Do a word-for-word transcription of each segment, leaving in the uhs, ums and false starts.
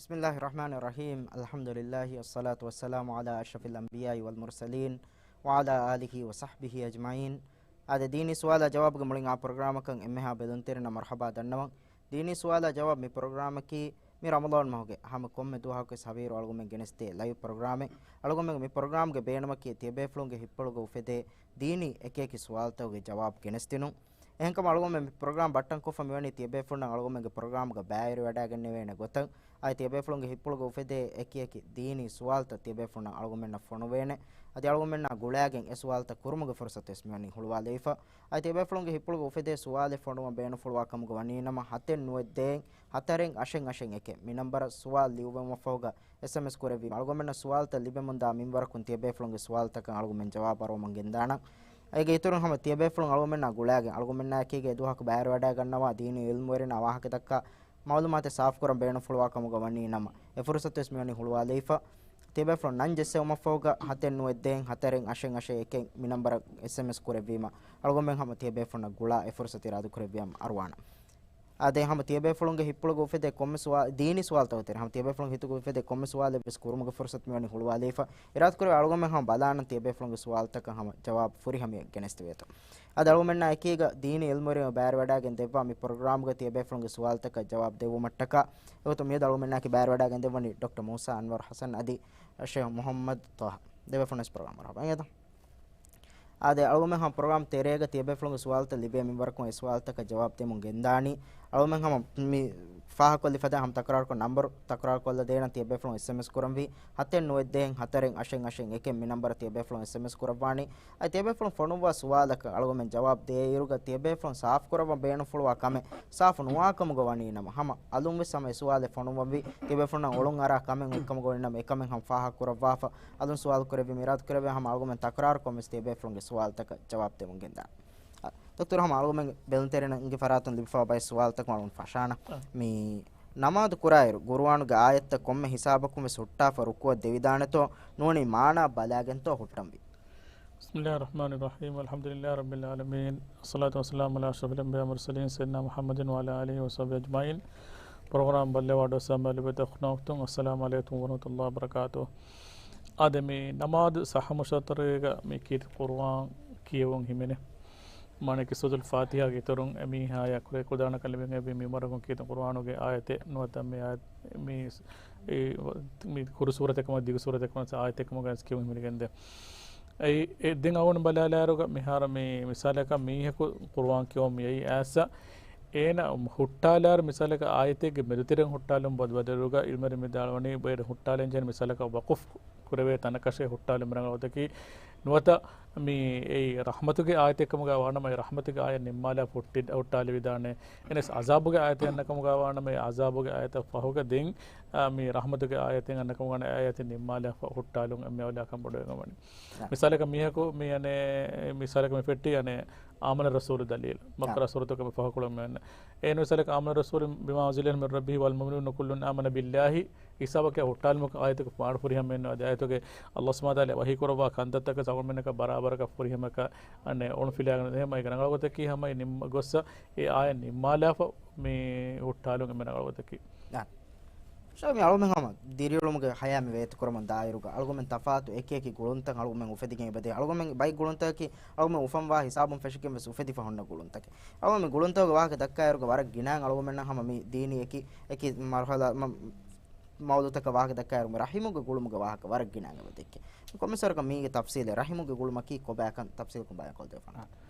بسم الله الرحمن الرحيم. الحمد لله والصلاة والسلام على أشرف الأنبياء والمرسلين وعلى آله وصحبه أجمعين. އާދެ، ދީނީ ސުވާލާ ޖަވާބުގެ މުޅިން އާ ޕްރޮގްރާމަކަށް އެންމެހާ ބެލުންތެރިންނަށް މަރުޙަބާ ދަންނަވަން. ދީނީ ސުވާލާ ޖަވާބު މި ޕްރޮގްރާމަކީ މި ރަމަޟާން މަހުގެ ހަމަ ކޮންމެ ދުވަހަކުވެސް ހަވީރު އަޅުގަމެން ގެނެސްދޭ ލައިވް ޕްރޮގްރާމެއް. އަޅުގަމެންގެ މި ޕްރޮގްރާމްގެ ބޭނުމަކީ ތިޔަބޭފުޅުންގެ ހިތްޕުޅުގަ އުފެދޭ ދީނީ އެކިއެކި ސުވާލުތަކުގެ ޖަވާބު ގެނެސްދިނުން. އެހެންކަމުން އަޅުގަމެން މި ޕްރޮގްރާމް ބައްޓަންކޮށްފަ މިވަނީ ތިޔަބޭފުޅުންނަށް އަޅުގަމެންގެ ޕްރޮގްރާމްގަ ބައިވެރިވަޑައިގެންނެވޭނެ ގޮތަށް. އަދި ތިޔަބޭފުޅުންގެ ހިތްޕުޅުގަ އުފެދޭ އެކިއެކި ދީނީ ސުވާލުތައް ތިޔަބޭފުޅުންނަށް އަޅުގަމެންނަށް ފޮނުވޭނެ. އަދި އަޅުގަމެންނާ ގުޅާގެން އެ ސުވާލުތައް ކުރުމުގެ ފުރުސަތުވެސް މިވަނީ ހުޅުވާލައިފަ. އަދި ތިޔަބޭފުޅުންގެ ހިތްޕުޅުގަ އުފެދޭ ސުވާލެއް ފޮނުވަން ބޭނުންފުޅުވާ ކަމުގަ ވަނީނަމަ، ހަތެއް ނުވައެއް ދޭއް ހަތަރެއް އަށެއް އަށެއް އެކެއް މި ނަންބަރަށް ސުވާލު ލިޔުއްވުމަށްފަހުގަ އެސްއެމްއެސް ކުރެއްވީމަ، އަޅުގަމެންނަށް ސުވާލުތައް ލިބެމުންދާ މިންވަރަކުން ތިޔަބޭފުޅުންގެ ސުވާލުތަކަށް އަޅުގަމެން ޖަވާބު އަރުވަމުން ގެންދާނަން. އޭގެ އިތުރުން ހަމަ ތިޔަބޭފުޅުން އަޅުގަމެންނާ ގުޅާގެން އަޅުގަމެންނާ އެކީގަ އެދުވަހަކު ބައިވެރިވަޑައިގަންނަވާ ދީނީ އިލްމުވެރިންނާ ވާހަކަދައްކާ މައުލޫމާތެއް ސާފުކުރަން ބޭނުންފުޅުވާ ކަމުގަ ވަނީނަމަ، އެ ފުރުސަތުވެސް މިވަނީ ހުޅުވާލައިފަ. ތިޔަބޭފުޅުން ނަން ޖެއްސެވުމަށްފަހުގަ ހަތެއް ނުވައެއް ދޭއް ހަތަރެއް އަށެއް އަށެއް އެކެއް މި ނަންބަރަށް އެސްއެމްއެސް ކުރެއްވީމަ، އަޅުގަމެން ހަމަ ތިޔަބޭފުޅުންނަށް ގުޅާ އެ ފުރުސަތު އިރާދަކުރެއްވިޔަމަ އަރުވާނަން. އާދެ، ހަމަ ތިޔަބޭފުޅުންގެ ހިތްޕުޅުގަ އުފެދޭ ކޮންމެ ސުވާ-، ދީނީ ސުވާލުތަކުގެ ތެރޭ ހަމަ ތިޔަބޭފުޅުންގެ ހިތުގަ އުފެދޭ ކޮންމެ ސުވާލެއްވެސް ކުރުމުގެ ފުރުސަތު މިވަނީ ހުޅުވާލައިފަ. އިރާދަކުރެއްވި އަޅުގަމެން ހަމަ ބަލާނަން ތިޔަބޭފުޅުންގެ ސުވާލުތަކަށް ހަމަ ޖަވާބު ފުރިހަމަޔަށް ގެނެސްދެވޭތޯ. އަދި އަޅުގަމެންނާ އެކީގަ ދީނީ އިލްމުވެރިން ބައިވެރިވަޑައިގެން ދެއްވާ މި ޕްރޮގްރާމްގަ ތިޔަބޭފުޅުންގެ ސުވާލުތަކަށް ޖަވާބު ދެއްވުމަށްޓަކާ އެގޮތުން މިއަދު އަޅުގަމެންނާއެކީ ބައިވެރިވަޑައިގެން ދެއްވަނީ ޑޮކްޓަރ މޫސާ އަންވަރު ޙަސަން އަދި ޝޭޚް މުޙައްމަދު ޠާހާ. ދެބޭފުޅުންވެސް ޕްރޮގްރާމް މަރުޙަބާ. އާދެ، އަޅުގަމެން ހަމަ ޕްރޮގްރާމް ތެރޭގަ ތިޔަބޭފުޅުންގެ ސުވާލުތައް ލިބޭ މިންވަރަކުން އެ ސުވާލުތަކަށް ޖަވާބު ދެމުން ގެންދާނީ. އަޅުގަމެން ހަމަ މި ފާހަގަކޮށްލި ފަދައިން ހަމަ ތަކުރާރުކޮށް ނަންބަރު ތަކުރާރުކޮށްލަ ދޭނަން ތިޔަބޭފުޅުން އެސްއެމްއެސް ކުރަންވީ ހަތެއް ނުވައެއް ދޭއް ހަތަރެއް އަށެއް އަށެއް އެކެއް މި ނަންބަރަށް ތިޔަބޭފުޅުން އެސްއެމްއެސް ކުރައްވާނީ. އަދި ތިޔަބޭފުޅުން ފޮނުއްވާ ސުވާލަކަށް އަޅުގަމެން ޖަވާބު ދޭއިރުގަ ތިޔަބޭފުޅުން ސާފުކުރައްވަން ބޭނުންފުޅުވާ ކަމެއް ސާފު ނުވާ ކަމުގަ ވަނީ ނަމަ، ހަމަ އަލުންވެސް ހަމަ އެ ސުވާލެއް ފޮނުއްވަންވީ ތިޔަބޭފުޅުންނަށް އޮޅުން އަރާ ކަމެއް އޮތް ކަމުގަ ވަނީ ނަމަ، އެކަމެއް ހަމަ ފާހަގަކުރައްވާފަ. އަލުން ސުވާލު ކުރެއްވީމަ އިރާދަކުރެއްވިޔާ ހަމަ އަޅުގަމެން ތަކުރާރުކޮށްވެސް ތިޔަބޭފުޅުންގެ ސުވާލުތަކަށް ޖަވާބު ދެމުން ގެންދާނެ. އަ، ދޮކްތަރު ހަމަ އަޅުގަމެން ބެލުންތެރިންގެ ފަރާތުން ލިބިފައިވާ ބައެއް ސުވާލުތަކުން އަޅުގަނޑު ފަށާނަން. އަ. މި ނަމާދު ކުރާއިރު ގުރުއާނުގެ އާޔަތްތައް ކޮންމެ ހިސާބަކުން ވެސް ހުއްޓާފަ ރުކުޢަށް ދެވިދާނެތޯ ނޫނީ މާނާ ބަލާގެންތޯ ހުއްޓަންވީ؟ بسم الله الرحمن الرحيم. الحمد لله رب العالمين. الصلاة والسلام على أشرف الأنبياء والمرسلين سيدنا محمد وعلى آله وصحبه أجمعين. ޕްރޮގްރާމް ބައްލަވާ ޑޮސާ މައިލިބެތަ އުޚްނާ އުޚްތުން، އައްސަލާމު ޢަލައިކުމް ވަރަޙްމަތުﷲ ވަބަރަކާތުހު. އާދެ، މި ނަމާދު ޞައްޙަ މުށައްތަރުގަ މި ކީރިތި ޤުރުއާން ކިޔެވުން ހިމެނޭ. މާނައަކީ ސޫރަތުލް ފާތިޙާގެ އިތުރުން އެމީހާޔާ ކުރެ ކުދާނަ ކަލޭމެން އެބި މިންވަރަކުން ކީރިތި ޤުރުއާނުގެ އާޔަތެއް ނުވަތަ މި އާޔަތް މި، އެ، މި ކުރު ސޫރަތެއް ކަމަށް ދިގު ސޫރަތެއް ކަމަށް އާޔަތެއް ކަމުގައި ކިޔެވުން ހިމެނިގެންދޭ. އެއީ، އެ ދެން އަޅުގަނޑު ބަލާލާއިރުގަ މިހާރު މި މިސާލަކަށް މީހަކު ޤުރުއާން ކިޔަވަން މިއައީ އައިސް އޭނަ ހުއްޓާލާއިރު މިސާލަކަށް އާޔަތެއްގެ މެދުތެރެއިން ހުއްޓާލުން ބަދަ-، ބަދަލުގަ އިލްމުވެރިން ވިދާޅުވަނީ ބޭރު ހުއްޓާލަން ޖެހޭނެ މިސާލަކަށް ވަޤުފް ކުރެވޭ ތަނަކަށޭ ހުއްޓާލުން މި ރަނގަޅު ގޮތަކީ ނުވަތަ މި އެއީ ރަޙްމަތުގެ އާޔަތެއް ކަމުގަ ވާނަމަ އެ ރަޙްމަތުގެ އާޔަތް ނިންމާލާފަ ހުއްޓި-، ހުއްޓާލެވިދާނެ. އެނެސް ޢަޒާބުގެ އާޔަތެއް އަންނަ ކަމުގަ ވާނަމަ އެ ޢަޒާބުގެ އާޔަތަށް ފަހުގަ ދެން، އާ، މި ރަޙްމަތުގެ އާޔަތެއް އަންނަ ކަމުގަ ވާނަމަ އެ އާޔަތެއް ނިންމާލާފަ ހުއްޓާލުން އެންމެ އައުލާ ކަން ބޮޑުވެގެން ވަނީ. މިސާލަކަށް މީހަކު މި އަނެއް، މިސާލަކަށް މި ފެއްޓީ އަނެއް، آمن الرسول ދަލީލު. ބަޤަރާ ސޫރަތުގަ މި ފަހުކޮޅު މި އަންނަ. އޭނަ މިސާލަކަށް آمن الرسول بما أنزل إليه من ربه والمؤمنون كل آمن بالله ހިސާބަކަށް ހުއްޓާލުމަކަށް އާޔަތަކު މާޑު ފުރިހަމައެއް ނުވާ. އަދި އާޔަތުގެ ﷲ ސުބްޙާނަހޫ ވަތަޢާލާ ވަޙީ ކުރައްވާ ކަންތައްތަކަށް އަޅުގަނޑުމެންނަކަށް ބަރާބަރަކަށް ފުރިހަމައަކަށް އަނެއް އޮޅުންފިލާގެން އެހެން އައި ރަނގަޅު ގޮތަކީ ހަމަ އެ ނިންމަ ގޮއްސަ އެ އާޔަތް ނިންމާލާފަ މި ހުއްޓާލުން އެންމެ ރަނގަޅު ގޮތަކީ. އާ. ޝާ، މި އަޅުމެން ހަމަ ދިރިއުޅުމުގެ ހަޔާތް މި ވޭތުކުރަމުން ދާއިރުގަ އަޅުގަމެން ތަފާތު އެކި އެކި ގުޅުންތައް އަޅުގަމެން އުފެދިގެން އެބަދޭ. އަޅުގަމެން ބައި ގުޅުންތަކަކީ އަޅުގަމެން އުފަންވާ ހިސާބުން ފެށިގެން ވެސް އުފެދިފަ ހުންނަ ގުޅުންތަކެއް. އަޅުގަމެން ގުޅުންތަކުގެ ވާހަކަ ދައްކާއިރުގަ ވަރަށް ގިނައިން އަޅުގަމެންނަށް ހަމަ މި ދީނީ އެކި އެކި މަރުޙަލާ މަ-، މައުޟޫޢުތަކަށް ވާހަކަ ދައްކާއިރު މި ރަޙިމުގެ ގުޅުމުގެ ވާހަކަ ވަރަށް ގިނައިން އެބަ ދެއްކޭ. ކޮންމެސް ވަރަކަށް މީގެ ތަފްޞީލެއް ރަޙިމުގެ ގުޅުމަކީ ކޮބާކަން ތަފްޞީލަކުން ބަޔާންކޮށްދެވިފަ.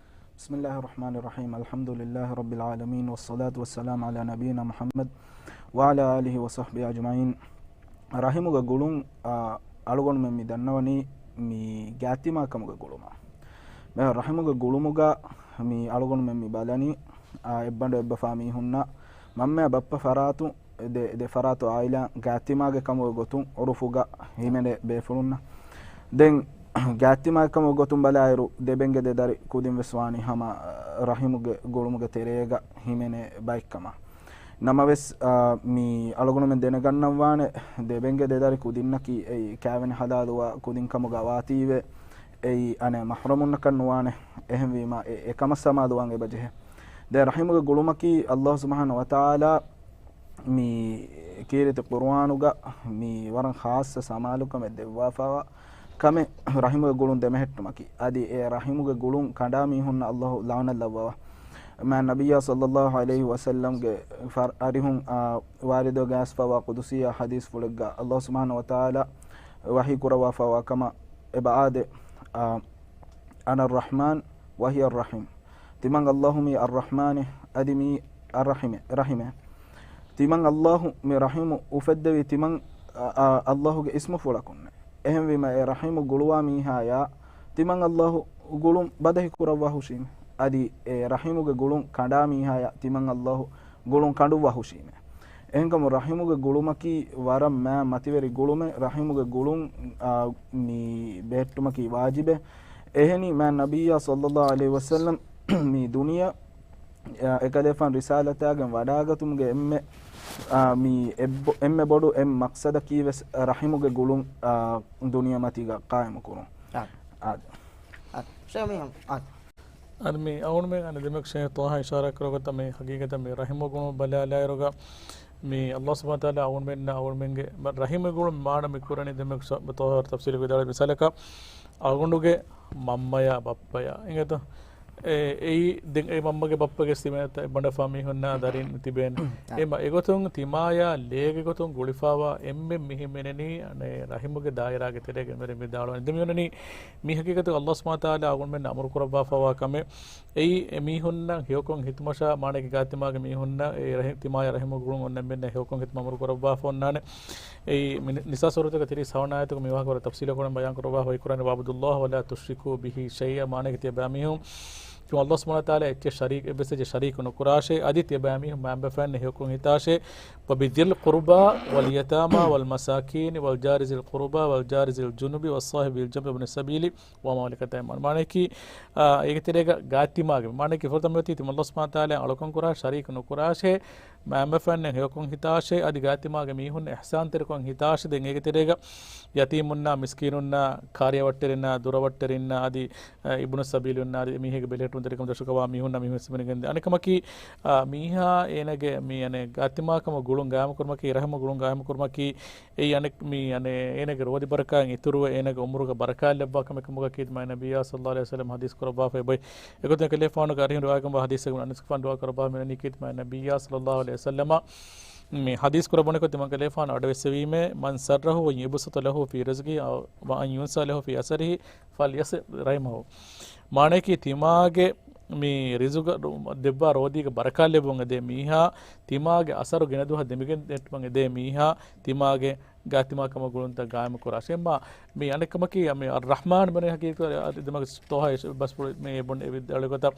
بسم الله الرحمن الرحيم. الحمد لله رب العالمين والصلاة والسلام على نبينا محمد وعلى آله وصحبه أجمعين. ރަޙިމުގެ ގުޅުން، އާ، އަޅުގަނޑުމެން މި ދަންނަވަނީ މި ގާތްތިމާ ކަމުގެ ގުޅުމަށް. މި ރަޙިމުގެ ގުޅުމުގަ މި އަޅުގަނޑުމެން މި ބަލަނީ، އާ، އެއްބަނޑު އެއްބަފާ މީހުންނަށް މަންމައާ ބައްޕަ ފަރާތު ދެ، ދެ ފަރާތު އާއިލާ ގާތްތިމާގެ ކަމުގެ ގޮތުން ޢުރުފުގަ ހިމެނޭ ބޭފުޅުންނަށް. ދެން ގާތްތިމާގެ ކަމުގެ ގޮތުން ބަލާއިރު، ދެބެންގެ ދެދަރި ކުދިން ވެސް ވާނީ ހަމަ ރަޙިމުގެ ގުޅުމުގެ ތެރޭގަ ހިމެނޭ ބައެއްކަމަށް. ނަމަވެސް، އާ، މި އަޅުގަނޑުމެން ދެނެގަންނަންވާނެ، ދެބެންގެ ދެދަރި ކުދިންނަކީ އެއީ ކާވެނި ޙަލާލުވާ ކުދިން ކަމުގަ ވާތީވެ، އެއީ އަނެއް މަޙްރަމުންނަކަށް ނުވާނެ. އެހެންވީމަ، އެ، އެކަމަށް ސަމާލުވާން އެބަޖެހޭ. ދެ ރަޙިމުގެ ގުޅުމަކީ ﷲ ސުބްޙާނަހޫ ވަތަޢާލާ މި ކީރިތި ޤުރުއާނުގަ މި ވަރަށް ޚާއްޞަ ސަމާލުކަމެއް ދެއްވާފައިވާ ކަމެއް ރަޙިމުގެ ގުޅުން ދެމެހެއްޓުމަކީ. އަދި އެ ރަޙިމުގެ ގުޅުން ކަނޑާ މީހުންނަށް ﷲ ލަޢުނަތް ލައްވަވާ. މާތް ނަބިއްޔާ ޞައްލައްލާހު ޢަލައިހި ވަސައްލަމްގެ ފަރު-، އަރިހުން، އާ، ވާރިދުވެގެން އައިސްފައިވާ ޤުދުސީ ޙަދީޘްފުޅެއްގަ ﷲ ސުބްޙާނަހޫ ވަތަޢާލާ ވަޙީ ކުރައްވާފައިވާ ކަމަށް އެބަ އާދޭ، އާ، أنا الرحمن وهي الرحيم. ތިމަން ﷲ މީ އައްރަޙްމާނެއް، އަދި މީ އައްރަޙީމެއް، ރަޙީމެއް. ތިމަން ﷲ މި ރަޙީމު އުފެއްދެވީ ތިމަން، އަ، އަ، ﷲގެ އިސްމުފުޅަކުންނޭ. އެހެންވީމަ އެ ރަޙީމު ގުޅުވާ މީހާޔާ ތިމަން ﷲ ގުޅުން ބަދަހި ކުރައްވާ ހުށީމެ. އަދި އެ ރަޙީމުގެ ގުޅުން ކަނޑާ މީހާޔާ ތިމަން ﷲ ގުޅުން ކަނޑުއްވާ ހުށީމެ. އެހެންކަމުން ރަޙީމުގެ ގުޅުމަކީ ވަރަށް މާ މަތިވެރި ގުޅުމެއް. ރަޙީމުގެ ގުޅުން، އާ، މި ބެހެއްޓުމަކީ ވާޖިބެއް. އެހެނީ މާތް ނަބިއްޔާ ޞައްލައްލާހު ޢަލައިހި ވަސައްލަމް މި ދުނިޔެ، އެކަލޭފާނު ރިސާލަތާގެން ވަޑާގަތުމުގެ އެންމެ، އާ، މި އެއްބޮ-، އެންމެ ބޮޑު އެއް މަޤްޞަދަކީ ވެސް ރަޙީމުގެ ގުޅުން، އާ، ދުނިޔެމަތީގަ ޤާއިމުކުރުން. އާ. އާދެ. އާ. ޝޭޚް މީހުން. އާ. އަދި މި އަޅުގަނޑުމެން އަނެއް ދެމެކް ޝޭޚް ޠާހާ އިޝާރާތް ކުރެއްވި ގޮތަށް މި ހަގީގަތަށް މި ރަޙީމު ގުޅުން ބަލާލާއިރުގަ މި ﷲ ސުބްޙާނަހޫ ވަތަޢާލާ އަޅުގަނޑުމެންނަށް އަޅުގަނޑުމެންގެ ރަޙީމު ގުޅުން މާނަ މި ކުރަނީ ދެމެކް ޝޭޚް ޠާހާ ތަފްޞީލު ވިދާޅުވި މިސާލަކަށް އަޅުގަނޑުގެ މަންމަޔާ ބައްޕަޔާ އިނގޭތޯ؟ އެ، އެއީ ދެން އެ މަންމަގެ ބައްޕަގެ ތިބޭނެ ބަނޑުފާ މީހުންނާ ދަރިން ތިބޭނެ. އާ. އެ މަ-، އެގޮތުން ތިމާޔާ ލޭގެ ގޮތުން ގުޅިފާވާ އެންމެ މި ހިމެނެނީ އަނެއް ރަޙީމުގެ ދާއިރާގެ ތެރޭގަ އެންމެ ވިދާޅުވަނީ. ދެން މި އޮންނަނީ މި ހަގީގަތުގަ ﷲ ސުބްޙާނަހޫ ވަތަޢާލާ އަޅުގަނޑުމެންނަށް އަމުރު ކުރައްވާފައިވާ ކަމެއް. އެއީ އެ މީހުންނަށް ހެޔޮކޮށް ހިތުމަށާ މާނައަކީ ގާތްތިމާގެ މީހުންނަށް އެ ރަޙީ-، ތިމާޔާ ރަޙީމު ގުޅުން އޮންނަ އެންމެންނަށް ހެޔޮކޮށް ހިތުމަށް އަމުރު ކުރައްވާފަ އޮންނާނެ. އެއީ މި ނި-، ނިސާ ސޫރަތުގެ ތިރީސް ހަވަނަ އާޔަތުގަ މި ވާހަކަ ވަރަށް ތަފްޞީލުކޮށް ބަޔާން ކުރައްވާފައި ކުރާނެ، "واعبدوا الله ولا تشركوا به شيئا" މާނައަކީ ތިޔަބައިމީހުން ތިމަން ﷲ ސުބްޙާނަހޫ ވަތަޢާލާ އެއްޗެއް ޝަރީކް، އެއްވެސް އެއްޗެއް ޝަރީކު ނުކުރާށޭ، އަދި ތިޔަބައިމީހުން މައިންބަފައިންނެއް ހެޔޮކޮށް ހިތާށޭ. "وبذي القربى واليتامى والمساكين والجار ذي القربى والجار ذي الجنب والصاحب بالجنب وابن السبيل وما ملكت أيمانكم" މާނައަކީ، އާ، އޭގެ ތެރޭގަ ގާތްތިމާގެ މީހުން، މާނައަކީ ފުރަތަމަ ތިމަން ﷲ ސުބްޙާނަހޫ ވަތަޢާލާ އަޅުކަން ކުރާ ޝަރީކު ނުކުރާށޭ، މައިންބަފައިންނެއް ހެޔޮކޮށް ހިތާށޭ، އަދި ގާތްތިމާގެ މީހުން އިޙްސާންތެރިކޮށް ހިތާށޭ. ދެން އޭގެ ތެރޭގަ ޔަތީމުންނާ، މިސްކީނުންނާ، ކާރިޔަވައްޓެރިންނާ، ދުރަވައްޓެރިންނާ، އަދި، އަ، އިބްނު ސަބީލުންނާ، އަދި މީހެއްގެ ބެލެހެއްޓުންތެރިކަމަށް ދަށުކަވާ މީހުންނާ މީހުން ސިމިނިގެންދެ. އަނެއްކަމަކީ، އާ، މީހާ އޭނަގެ މި އަނެއް ގާތްތިމާކަމަށް ގުޅުން ގާއިމުކުރުމަކީ، ރަޙީމު ގުޅުން ގާއިމުކުރުމަކީ، އެއީ އަނެއް މި އަނެއް އޭނަގެ ރޯދި ބަރަކާތް އިތުރުވެ އޭނަގެ އުމުރުގަ ބަރަކާތް ލެއްވާ ކަމެއް ކަމުގަ ކީރިތި މާތް ނަބިއްޔާ ޞައްލައްލާހު ޢަލައިހި ވަސައްލަމް ޙަދީޘް ކުރައްވާފައި އޮތް. އެގޮތުން ކަލޭފާނުގެ އަރިހުން ރިވާޔަތްކުރައްވާ ޙަދީޘެއް އަނަސްގެފާނު ރިވާ ކުރައްވާ މިނަނީ ކީރިތި މާތް ނަބިއްޔާ ޞައްލައްލާހު ޢަލައިހި ވަސައްލަމަ މި ޙަދީޘް ކުރައްވަނިކޮށް ތިމަން ކަލޭފާނު އަޑުއެއްސެވީމޭ، "من سره أن يبسط له في رزقه أو، وأن ينسأ له في أثره فليصل رحمه" މާނައަކީ ތިމާގެ މި ރިޒުގަ ދެއްވާ ރޯދީގަ ބަރަކާތް ލެއްވުން އެދޭ މީހާ، ތިމާގެ އަސަރު ގިނަ ދުވަހަށް ދެމިގެން ދެއްޓުމަށް އެދޭ މީހާ، ތިމާގެ ގާތްތިމާ ކަމަށް ގުޅުންތައް ގާއިމު ކުރާށޭ. އެމާ މި އަނެއްކަމަކީ، މި އައްރަޙްމާން މި ހަގީގަތުގަ އަދި ދެމަގެ ތޯހާ ބަސްފުޅު މި ބުން އެ ވިދާޅުވި ގޮތަށް،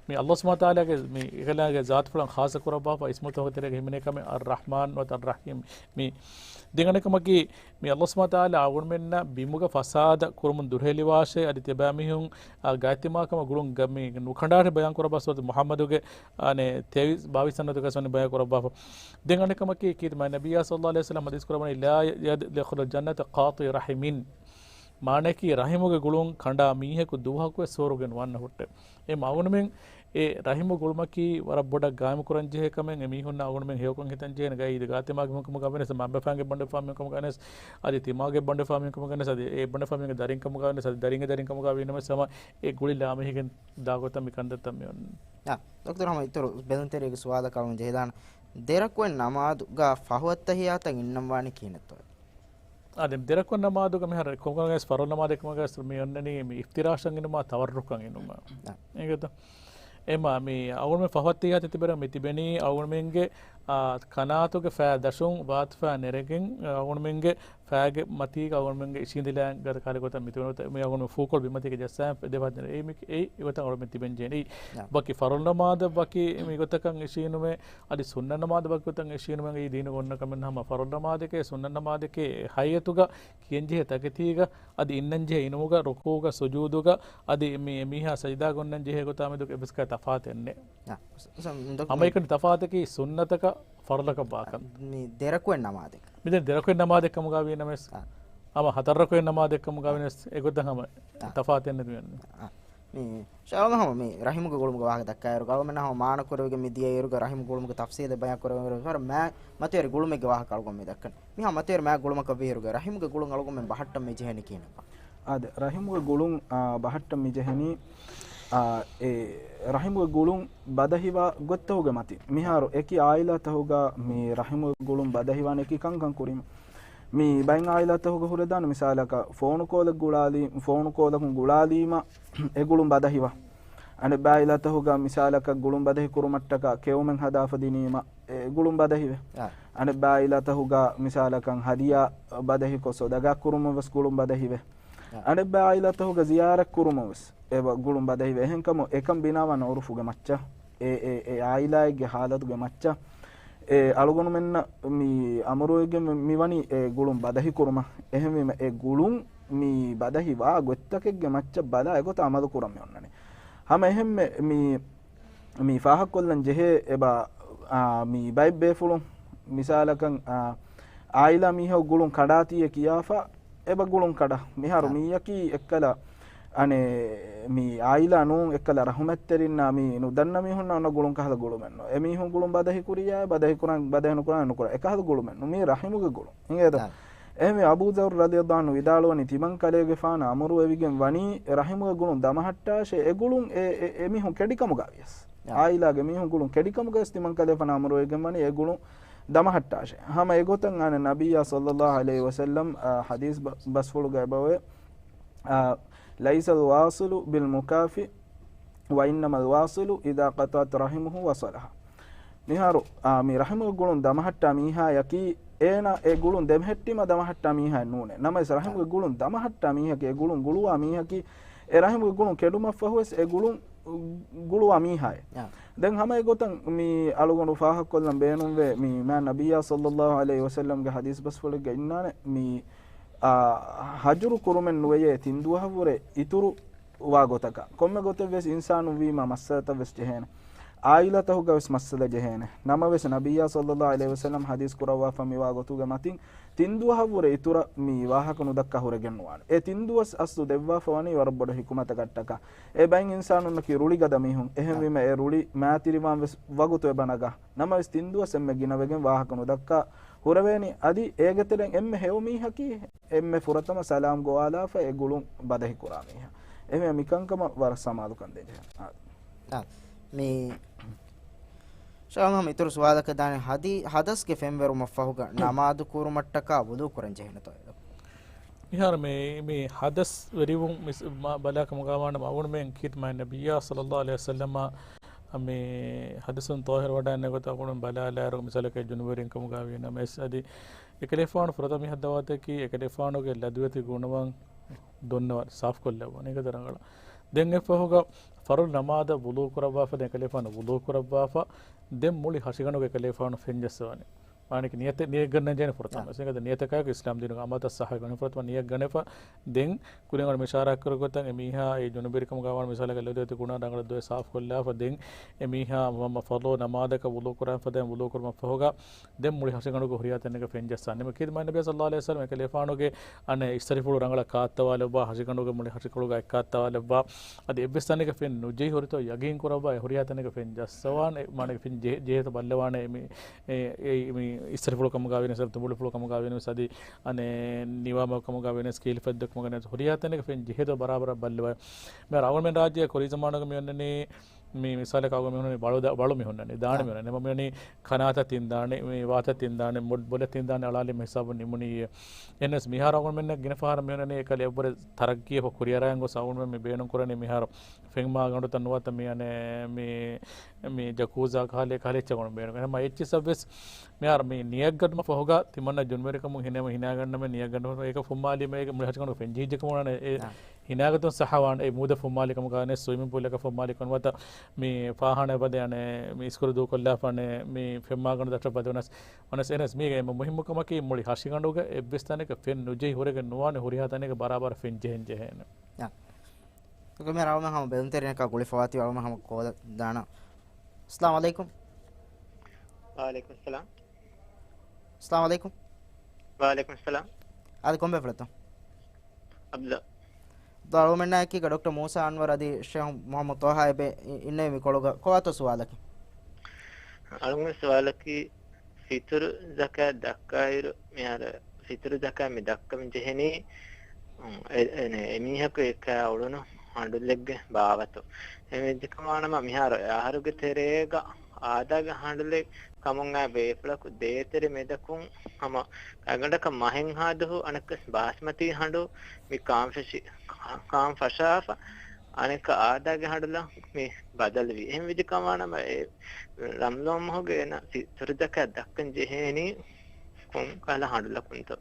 މި ﷲ ސުބްޙާނަހޫ ވަތަޢާލާގެ މި އެކަލާނގެ ޒާތުފުޅަށް ޚާއްޞަ ކުރައްވާފަ އިސްމުތަކުގެ ތެރޭގަ ހިމެނޭ ކަމެއް އައްރަޙްމާން ނުވަތަ އައްރަޙީމް. މި ދެން އަނެއްކަމަކީ، މި ﷲ ސުބްޙާނަހޫ ވަތަޢާލާ އަޅުގަނޑުމެންނަށް ބިމުގަ ފަސާދަ ކުރުމުން ދުރުހެލިވާށޭ، އަދި ތިޔަބައިމީހުން އާ، ގާތްތިމާކަމަށް ގުޅުން ގަ-، މި ނުކަނޑާށޭ ބަޔާން ކުރައްވާ ސޫރަތު މުޙައްމަދުގެ، އަނެއް، ތޭވީސް، ބާވީސް ސަނަދުގަ ސޮނި ބަޔާން ކުރައްވާފަ. ދެން އަނެއްކަމަކީ، ކީރިތި މާތް ނަބިއްޔާ ޞައްލައްލާހު ޢަލައިހި ވަސައްލަމް ޙަދީޘް ކުރައްވަނީ، "لا يدخل الجنة قاطع رحم" މާނައަކީ، ރަޙިމުގެ ގުޅުން ކަނޑާ މީހަކު ދުވަހަކުވެސް ސުވަރުގެ ނުވަންނަ ހުއްޓެވެ. އެ މަ އަޅުގަނޑުމެން އެ ރަޙިމު ގުޅުމަކީ ވަރަށް ބޮޑަށް ގާއިމު ކުރަން ޖެހޭ ކަމެއް. އެ މީހުންނަށް އަޅުގަނޑުމެން ހެޔޮކޮށް ހިތަން ޖެހޭނެ ގައި އީދު ގާތިމާގެ މީހުން ކަމުގަ ވެނެސް، މައިންބަފައިންގެ ބަނޑުފާ މީހުން ކަމުގަ ވެނެސް، އަދި ތިމާގެ ބަނޑުފާ މީހުން ކަމުގަ ވެނެސް، އަދި އެ ބަނޑުފާ މީހުންގެ ދަރިން ކަމުގަ ވެނެސް، އަދި ދަރިންގެ ދަރިން ކަމުގަ ވީނަމަވެސް، ހަމަ އެ ގުޅި ލާމެހިގެން ދާ ގޮތަށް މި ކަންތައްތައް މި އޮންނަނީ. އާ، ޑޮކްޓަރ ހަމަ އިތުރު ބެލުންތެރިއެއްގެ ސުވާލަކަށް އަޅުގަނޑު ޖެހިދާނެ. ދެރަކުވެ ނަމާދުގަ ފަހު އައްތަޙިއްޔާތަށް އިންނަން ވާނީ ކިހިނެއްތޯ؟ އާ، ދެން ދެރަކުވެ ނަމާދުގަ މިހާރު ކޮންކަމަކަށް ވެސް ފަރުޟު ނަމާދެއް ކަމަކަށް ވެސް މި އޮންނަނީ މި އިފްތިރާޝަށް އިނުމާ ތަވައްރުކަށް އިނުމާ. އާ. އެނގޭތަ؟ އެމާ މި އަޅުގަނޑުމެން ފަހު އައްތަޙިއްޔާތު ތިބެރަ މި ތިބެނީ އަޅުގަނޑުމެންގެ، އާ، ކަނާތުގެ ފައި ދަށުން ވާތު ފައި ނެރެގެން، އަޅުގަނޑުމެންގެ ފައިގެ މަތީގަ އަޅުގަނޑުމެންގެ އިށީނދިލާ ގަދަ ކާލި ގޮތަށް މި ތިބެނީ މި އަޅުގަނޑު ފޫކޮޅު ބިމަތީގަ ޖައްސާ ދެވާ ދެނެ. އެ މި އެ އިވަތަށް އަޅުގަނޑުމެން ތިބެން ޖެހެނީ. އާ. ބަކި ފަރުޟު ނަމާދަށް ބަކި މި ގޮތަކަށް އިށީނުމޭ، އަދި ސުންނަ ނަމާދަށް ބަކި ގޮތަށް އިށީނުމޭ އީ ދީނުގަ އޮންނަ ކަމެއް ނަމަ ފަރުޟު ނަމާދެކޭ ސުންނަ ނަމާދެކޭ ހައިއަތުގަ ކިޔަންޖެހޭ ތަކެތީގަ، އަދި އިންނަންޖެހޭ އިނުމުގަ، ރުކޫގަ، ސުޖޫދުގަ، އަދި މި އެމީހާ ސަޖިދާގަ އޮންނަންޖެހޭ ގޮތާ މެދު އެއްވެސް ކަހަލަ ތަފާތެއް ނެތް. އާ، ސަ-، ސަ-، ދޮ-، ހަމައެކަނި ތަފާތަކީ ސުންނަތަކަށް ފަރުޟަކަށް ވާކަން. މި ދެރަކުވެ ނަމާދެއް. މި ދެން ދެރަކުވެ ނަމާދެއް ކަމުގަ ވީނަމަވެސް، އާ. ހަމަ ހަތަރު ރަކުވެ ނަމާދެއް ކަމުގަ ވީނަމަވެސް، އެގޮތަށް ހަމަ އާ. ތަފާތެއް ނެތް މި އޮންނަނީ. އާ. މި ޝައިޚް ހަމަ މި ރަޙިމުގެ ގުޅުމުގެ ވާހަކަ ދައްކާއިރު، އަޅުގަނޑުމެންނަށް ހަމަ މާނަ ކުރެވިގެން މި ދިޔައިރުގަ ރަޙިމުގެ ގުޅުމުގެ ތަފްސީލެއް ބަޔާން ކުރެވޭއިރު، ވަރަށް މާ މަތިވެރި ގުޅުމެއްގެ ވާހަކަ އަޅުގަނޑު މި ދައްކަނީ. މިހާ މަތިވެރި މާ ގުޅުމަކަށް ވީއިރުގަ ރަޙިމުގެ ގުޅުން އަޅުގަނޑުމެން ބަހައްޓަން މި ޖެހެނީ ކިހިނެއްބާ؟ އާދެ، ރަޙިމުގެ ގުޅުން، އާ، ބަހައްޓަން މި ޖެހެނީ، އާ، އެ ރަޙިމުގެ ގުޅުން ބަދަހިވާ ގޮތްތަކުގެ މަތިން. މިހާރު އެކި އާއިލާތަކުގަ މި ރަޙިމުގެ ގުޅުން ބަދަހިވާނެ އެކި ކަންކަން ކުރީމަ. މި ބައެއް އާއިލާތަކުގަ ހުރެދާނެ މިސާލަކަށް ފޯނު ކޯލެއް ގުޅާލީ، ފޯނު ކޯލަކުން ގުޅާލީމަ އެ ގުޅުން ބަދަހިވާ. އަނެއް ބައި އާއިލާތަކުގަ މިސާލަކަށް ގުޅުން ބަދަހި ކުރުމަށްޓަކާ ކެއުމެއް ހަދާފަ ދިނީމަ އެ ގުޅުން ބަދަހިވޭ. އާ. އަނެއް ބައި އާއިލާތަކުގަ މިސާލަކަށް ހަދިޔާ ބަދަހިކޮށް ޞަދަގާ ކުރުމަށް ވެސް ގުޅުން ބަދަހިވޭ. އާ. އަނެއް ބައި އާއިލާތަކުގަ ޒިޔާރަތް ކުރުމަށް ވެސް އެ ވަ-، ގުޅުން ބަދަހިވޭ. އެހެންކަމުން އެކަން ބިނާވާން ޢުރުފުގެ މައްޗަށް އެ، އެ، އެ އާއިލާއެއްގެ ޙާލަތުގެ މައްޗަށް އެ އަޅުގަނޑުމެންނަށް މި އަމުރުވެގެން މި ވަނީ އެ ގުޅުން ބަދަހި ކުރުމަށް. އެހެންވީމަ އެ ގުޅުން މި ބަދަހި ވާ ގޮތްތަކެއްގެ މައްޗަށް ބަލާ އެގޮތަށް އަމަލު ކުރަން މި އޮންނަނީ. ހަމަ އެހެންމެ މި، މި ފާހަގަކޮށްލަން ޖެހޭ އެބަ، އާ، މި ބައެއް ބޭފުޅުން މިސާލަކަށް، އާ، އާއިލާ މީހަކު ގުޅުން ކަޑާތީއޭ ކިޔާފަ އެބަ ގުޅުން ކަޑާ. މިހާރު އާ. މީއަކީ އެއްކަލަ، އަނެއް، މި އާއިލާ ނޫން އެއްކަލަ ރަޙުމަތްތެރިންނާ މި ނުދަންނަ މީހުންނާ އޮންނަ ގުޅުން ކަހަލަ ގުޅުމެއްނު. އެ މީހުން ގުޅުން ބަދަހި ކުރިޔާ ބަދަހި ކުރާ، ބަދަހި ނުކުރާ ނުކުރާ. އެކަހަލަ ގުޅުމެއްނު. މީ ރަޙިމުގެ ގުޅުން. އިނގޭތޯ؟ އާ. އެހެންވެ އަބޫ ޛައްރު ރަޟިޔަﷲ ޢަންހު ވިދާޅުވަނީ ތިމަން ކަލޭގެފާނަށް އަމުރުވެވިގެން ވަނީ ރަޙިމުގެ ގުޅުން ދަމަހައްޓާށޭ، އެ ގުޅުން އެ، އެ، އެ މީހުން ކެޑިކަމުގަ ވިޔަސް. އާ. އާއިލާގެ މީހުން ގުޅުން ކެޑިކަމުގަ ވިޔަސް ތިމަން ކަލޭފާނަށް އަމުރުވެވިގެން ވަނީ އެ ގުޅުން ދަމަހައްޓާށޭ. ހަމަ އެގޮތަށް އަނެއް ނަބިއްޔާ ޞައްލަﷲ ޢަލައިހި ވަސައްލަމް، އާ، ޙަދީޘް ބަ-، ބަސްފުޅުގަ އެބަވޭ، އާ، ليس الواصل بالمكافئ وإنما الواصل إذا قطعت رحمه وصلها. މިހާރު، އާ، މި ރަޙިމުގެ ގުޅުން ދަމަހައްޓާ މީހާޔަކީ، އޭނާ އެ ގުޅުން ދެމެހެއްޓީމަ ދަމަހައްޓާ މީހާއެއް ނޫނޭ. ނަމަވެސް ރަޙިމުގެ ގުޅުން ދަމަހައްޓާ މީހަކީ، އެ ގުޅުން ގުޅުވާ މީހަކީ، އެ ރަޙިމުގެ ގުޅުން ކެޑުމަށްފަހުވެސް އެ ގުޅުން ގުޅުވާ މީހާއެއް. އާ. ދެން ހަމަ އެގޮތަށް މި އަޅުގަނޑު ފާހަގަކޮށްލަން ބޭނުންވޭ، މި މާ ނަބިއްޔާ ޞައްލަﷲ ޢަލައިހި ވަސައްލަމްގެ ޙަދީޘް ބަސްފުޅެއްގަ އިންނާނެ، މި، އާ، ހަޖުރު ކުރުމެއް ނުވެޔޭ ތިން ދުވަހަށްވުރެ އިތުރު ވާ ގޮތަކަށް. ކޮންމެ ގޮތެއްވެސް އިންސާނުން ވީމަ މައްސަލަތައްވެސް ޖެހޭނެ. އާއިލާތަކުގަވެސް މައްސަލަ ޖެހޭނެ. ނަމަވެސް ނަބިއްޔާ ޞައްލަﷲ ޢަލައިހި ވަސައްލަމް ޙަދީޘް ކުރައްވާފަ މިވާ ގޮތުގެ މަތިން ތިން ދުވަހަށްވުރެ އިތުރަށް މި ވާހަކަ ނުދައްކާ ހުރެގެން ނުވާނެ. އެ ތިން ދުވަސް އަސްލު ދެއްވާފަ ވަނީ ވަރަށް ބޮޑު ޙިކުމަތަކަށްޓަކާ. އެ ބައެއް އިންސާނުންނަކީ ރުޅިގަދަ މީހުން. އެހެންވީމަ އެ ރުޅި މާތިރިވާން ވެސް ވަގުތު އެބަ ނަގާ. ނަމަވެސް ތިން ދުވަސް އެންމެ ގިނަވެގެން ވާހަކަ ނުދައްކާ ހުރެވޭނީ. އަދި އޭގެ ތެރެއިން އެންމެ ހެޔޮ މީހަކީ އެންމެ ފުރަތަމަ ސަލާމް ގޮވާލާފަ އެ ގުޅުން ބަދަހި ކުރާ މީހާ. އެހެންވެ މިކަންކަމަށް ވަރަށް ސަމާލުކަން ދޭން ޖެހޭ. އާ. އާ. މި ޝައިޚް ހަމަ އިތުރު ސުވާލަކަށް ދާނެ، ހަދީ-، ޙަދަސްގެ ފެންވެރުމަށްފަހުގަ ނަމާދު ކުރުމަށްޓަކާ ވުޟޫ ކުރަން ޖެހޭނެތޯ؟ މިހާރު މި، މި ޙަދަސް ވެރިވުން މިސް-، މަ-، ބަލާ ކަމުގަ ވާނަމަ އަޅުގަނޑުމެން ކީރިތި މާތް ނަބިއްޔާ ޞައްލަﷲ ޢަލައިހި ވަސައްލަމަ މި ޙަދަސުން ޠާހިރު ވަޑައިގަންނަ ގޮތަށް އަޅުގަނޑު ބަލާލާއިރު މިސާލަކަށް ޖުނުބުވެރިން ކަމުގަ ވީނަމަވެސް އަދި އެކަލޭފާނު ފުރަތަމަ މި ހައްދަވާތަކީ އެކަލޭފާނުގެ ލަދުވެތި ގުނަވަން ދޮންނަވާ ސާފުކޮށްލައްވަނީ އެކަ ދަރަނގަޅަ. ދެން އެއްފަހުގަ ފަރުލު ނަމާދަށް ވުޟޫ ކުރައްވާފަ، ދެން އެކަލޭފާނު ވުޟޫ ކުރައްވާފަ، ދެން މުޅި ހަށިގަނޑުގަ އެކަލޭފާނު ފެންޖައްސަވަނީ. މާނައަކީ ނިޔަތެއް، ނިޔަތް ގަންނަން ޖެހޭނެ ފުރަތަމަ. އާ. އެކަދަ ނިޔަތަކާއެކު އިސްލާމް ދީނުގެ އަމަލުތައް ޞައްޙަ ގަނެ ފުރަތަމަ ނިޔަތް ގަނެފަ. ދެން ކުރިން އަޅު މި އިޝާރާތް ކުރި ގޮތަށް އެ މީހާ އެ ޖުނުބުވެރިކަމުގަ ވާން މިސާލަކަށް ލަދުވެތި ގުނަ ރަނގަޅަށް ދުވެ ސާފުކޮށްލާފަ. ދެން އެ މީހާ މަ-، މަ-، ފަރުލު ނަމާދަކަށް ވުޟޫ ކުރާން ފަދައިން ވުޟޫ ކުރުމަށްފަހުގަ ދެން މުޅި ހަށިގަނޑުގަ ހުރިހާ ތަނެއްގަ ފެން ޖައްސާނެ. ކީރިތި މާތް ނަބިއްޔާ ޞައްލަﷲ ޢަލައިހި ވަސައްލަމަ އެކަލޭފާނުގެ އަނެއް އިސްތަށިފުޅު ރަނގަޅަށް ކާއްތަވާލައްވާ، ހަށިގަނޑުގެ މުޅި ހަށިކޮޅުގަ އެއްކާއްތަވާލައްވާ، އަދި އެއްވެސް ތަނެއްގަ ފެން ނުޖެހި ހުރިތޯ ޔަގީން ކުރައްވާ، އެ ހުރިހާ ތަނެއްގަ ފެން ޖައްސަވާނެ، މާނައަކީ ފެން ޖެ-، ޖެހޭތޯ ބައްލަވާނެ، މި، އެ، އެ، މި އިސްތަށިފުޅު ކަމުގަ ވިޔަސް، ތުނބުޅިފުޅު ކަމުގަ ވިޔަސް، އަދި އަނެއް ނިވާމަ ކަމުގަ ވިޔަސް، ކީލިފައްދަ ކަމުގަ ވިޔަސް، ހުރިހާ ތަނެއްގަ ފެން ޖެހޭތޯ ބަރާބަރަށް ބައްލަވާ. މި ރަހުމެން ރާއްޖެ ކުރީ ޒަމާނުގަ މި އޮންނަނީ، މި މިސާލަކަށް އަޅުގަނޑު މި ހުންނަނީ ވަޅު ދަ-، ވަޅު މި ހުންނަނީ، ދާނެ މި ހުންނަނީ. އެމަ މި ވަނީ ކަނާތައް ތިން ދާނެ، މި ވާތައް ތިން ދާނެ، މޮ-، ބޮލަށް ތިން ދާނެ، އަޅާލި މި ހިސާބުން ނިމުނީ. އެހެނަސް މިހާރު އަޅުގަނޑުމެންނަށް ގިނަ ފަހަރަށް މި ހުންނަނީ އެކަލޭ އެއްވުރެ ތަރައްގީއަކަށް ކުރިއަރައިގެން ގޮސް އަޅުގަނޑުމެން މި ބޭނުން ކުރަނީ މިހާރު ފެން މާގަނޑުތައް ނުވަތަ މި އަނެއް މި، މި ޖަކޫޒާ ކަހަލަ ކަހަލަ އެއްޗެއް އަޅުގަނޑު ބޭނުން. އެހެން މަ އެއްޗިއްސަށް ވެސް މިހާރު މި ނިޔަތްގަނޑުމަށް ފަހުގަ ތިމަންނަ ޖުންވެރިކަމުން ހިނޭމަ ހިނާގަންނަމޭ ނިޔަތްގަނޑުމަށް އޭކަ ފުއްމާލީމަ އޭގެ މުޅި ހަށިގަނޑު ފެން ޖެހިއްޖެ ކަމުނާނެ އެ ނާ. ހިނާގަތުން ސަހަވާން އެ މޫދަ ފުއްމާލި ކަމުގަ ނެ ސުއިމިން ޕޫލަކަށް ފުއްމާލި ކަން ނުވަތަ މި ފާހާނަ ބަދެ އަނެއް މި އިސްކުރު ދޫކޮށްލާފަ ނެ މި ފެންމާގަނޑު ދަށަށް ބަދެ ވަނަސް، ވަނަސް އެނަސް މީގެ އެންމެ މުހިއްމު ކަމަކީ މުޅި ހަށިގަނޑުގަ އެއްވެސް ތަނެއްގަ ފެން ނުޖެހި ހުރެގެން ނުވާނެ ހުރިހާ ތަނެއްގަ ބަރާބަރަށް ފެން ޖެހެން ޖެހޭނެ. އާ. އަޅުގަނޑުމެން ހަމަ ބެލުންތެރިންނަކާ ގުޅިފަވާތީ އަޅުގަނޑު ހަމަ ކޯލަށް ދާނަން. އައްސަލާމު ޢަލައިކުމް. ވަޢަލައިކުމް އައްސަލާމް. އައްސަލާމު ޢަލައިކުމް. ވަޢަލައިކުމް އައްސަލާމް. އާދެ، ކޮން ބޭފުޅެއްތޯ؟ ޢަބްދުﷲ. އަޅުގަނޑުމެންނާއެކީގަ ޑޮކްޓަރ މޫސާ އަންވަރު އަދި ޝޭހް މުޙައްމަދު ޠާހާ އެބެ އި-، އިންނެވި މިކޮޅުގަ ކޮބާތޯ ސުވާލަކީ؟ އަޅުގަނޑުގެ ސުވާލަކީ، ފިތުރު ޒަކާތް ދައްކާއިރު، މިހާރު ފިތުރު ޒަކާތް މި ދައްކަމުން ޖެހެނީ، އު، އެ-، އެ-، އެމީހަކު އެ ކާ އުޅުނު ހަނޑުލެއްގެ ބާވަތު. އެހެންވެއްޖެކަމާ ނަމަ، މިހާރު އެ އަހަރުގެ ތެރޭގަ އާދާގެ ހަނޑުލެއް ކަމުން އައި ބޭފުޅަކު ދޭތެރެ މެދަކުން ހަމަ ގަނޑަކަށް މަހެއްހާ ދުހު އަނެއްކަސް ބާސްމަތީ ހަނޑު މި ކާންފެށި، ކާން ފަށާފަ، އަނެއްކާ އާދާގެ ހަނޑުލަށް މި ބަދަލުވީ. އެހެން ވެއްޖެކަމާ ނަމަ، އެ ރަމްޟާން މަހުގެ އޭނަ ފި-، ފިތުރު ޒަކާތް ދައްކަން ޖެހޭނީ ކޮން ކަހަލަ ހަނޑުލަކުންތޯ؟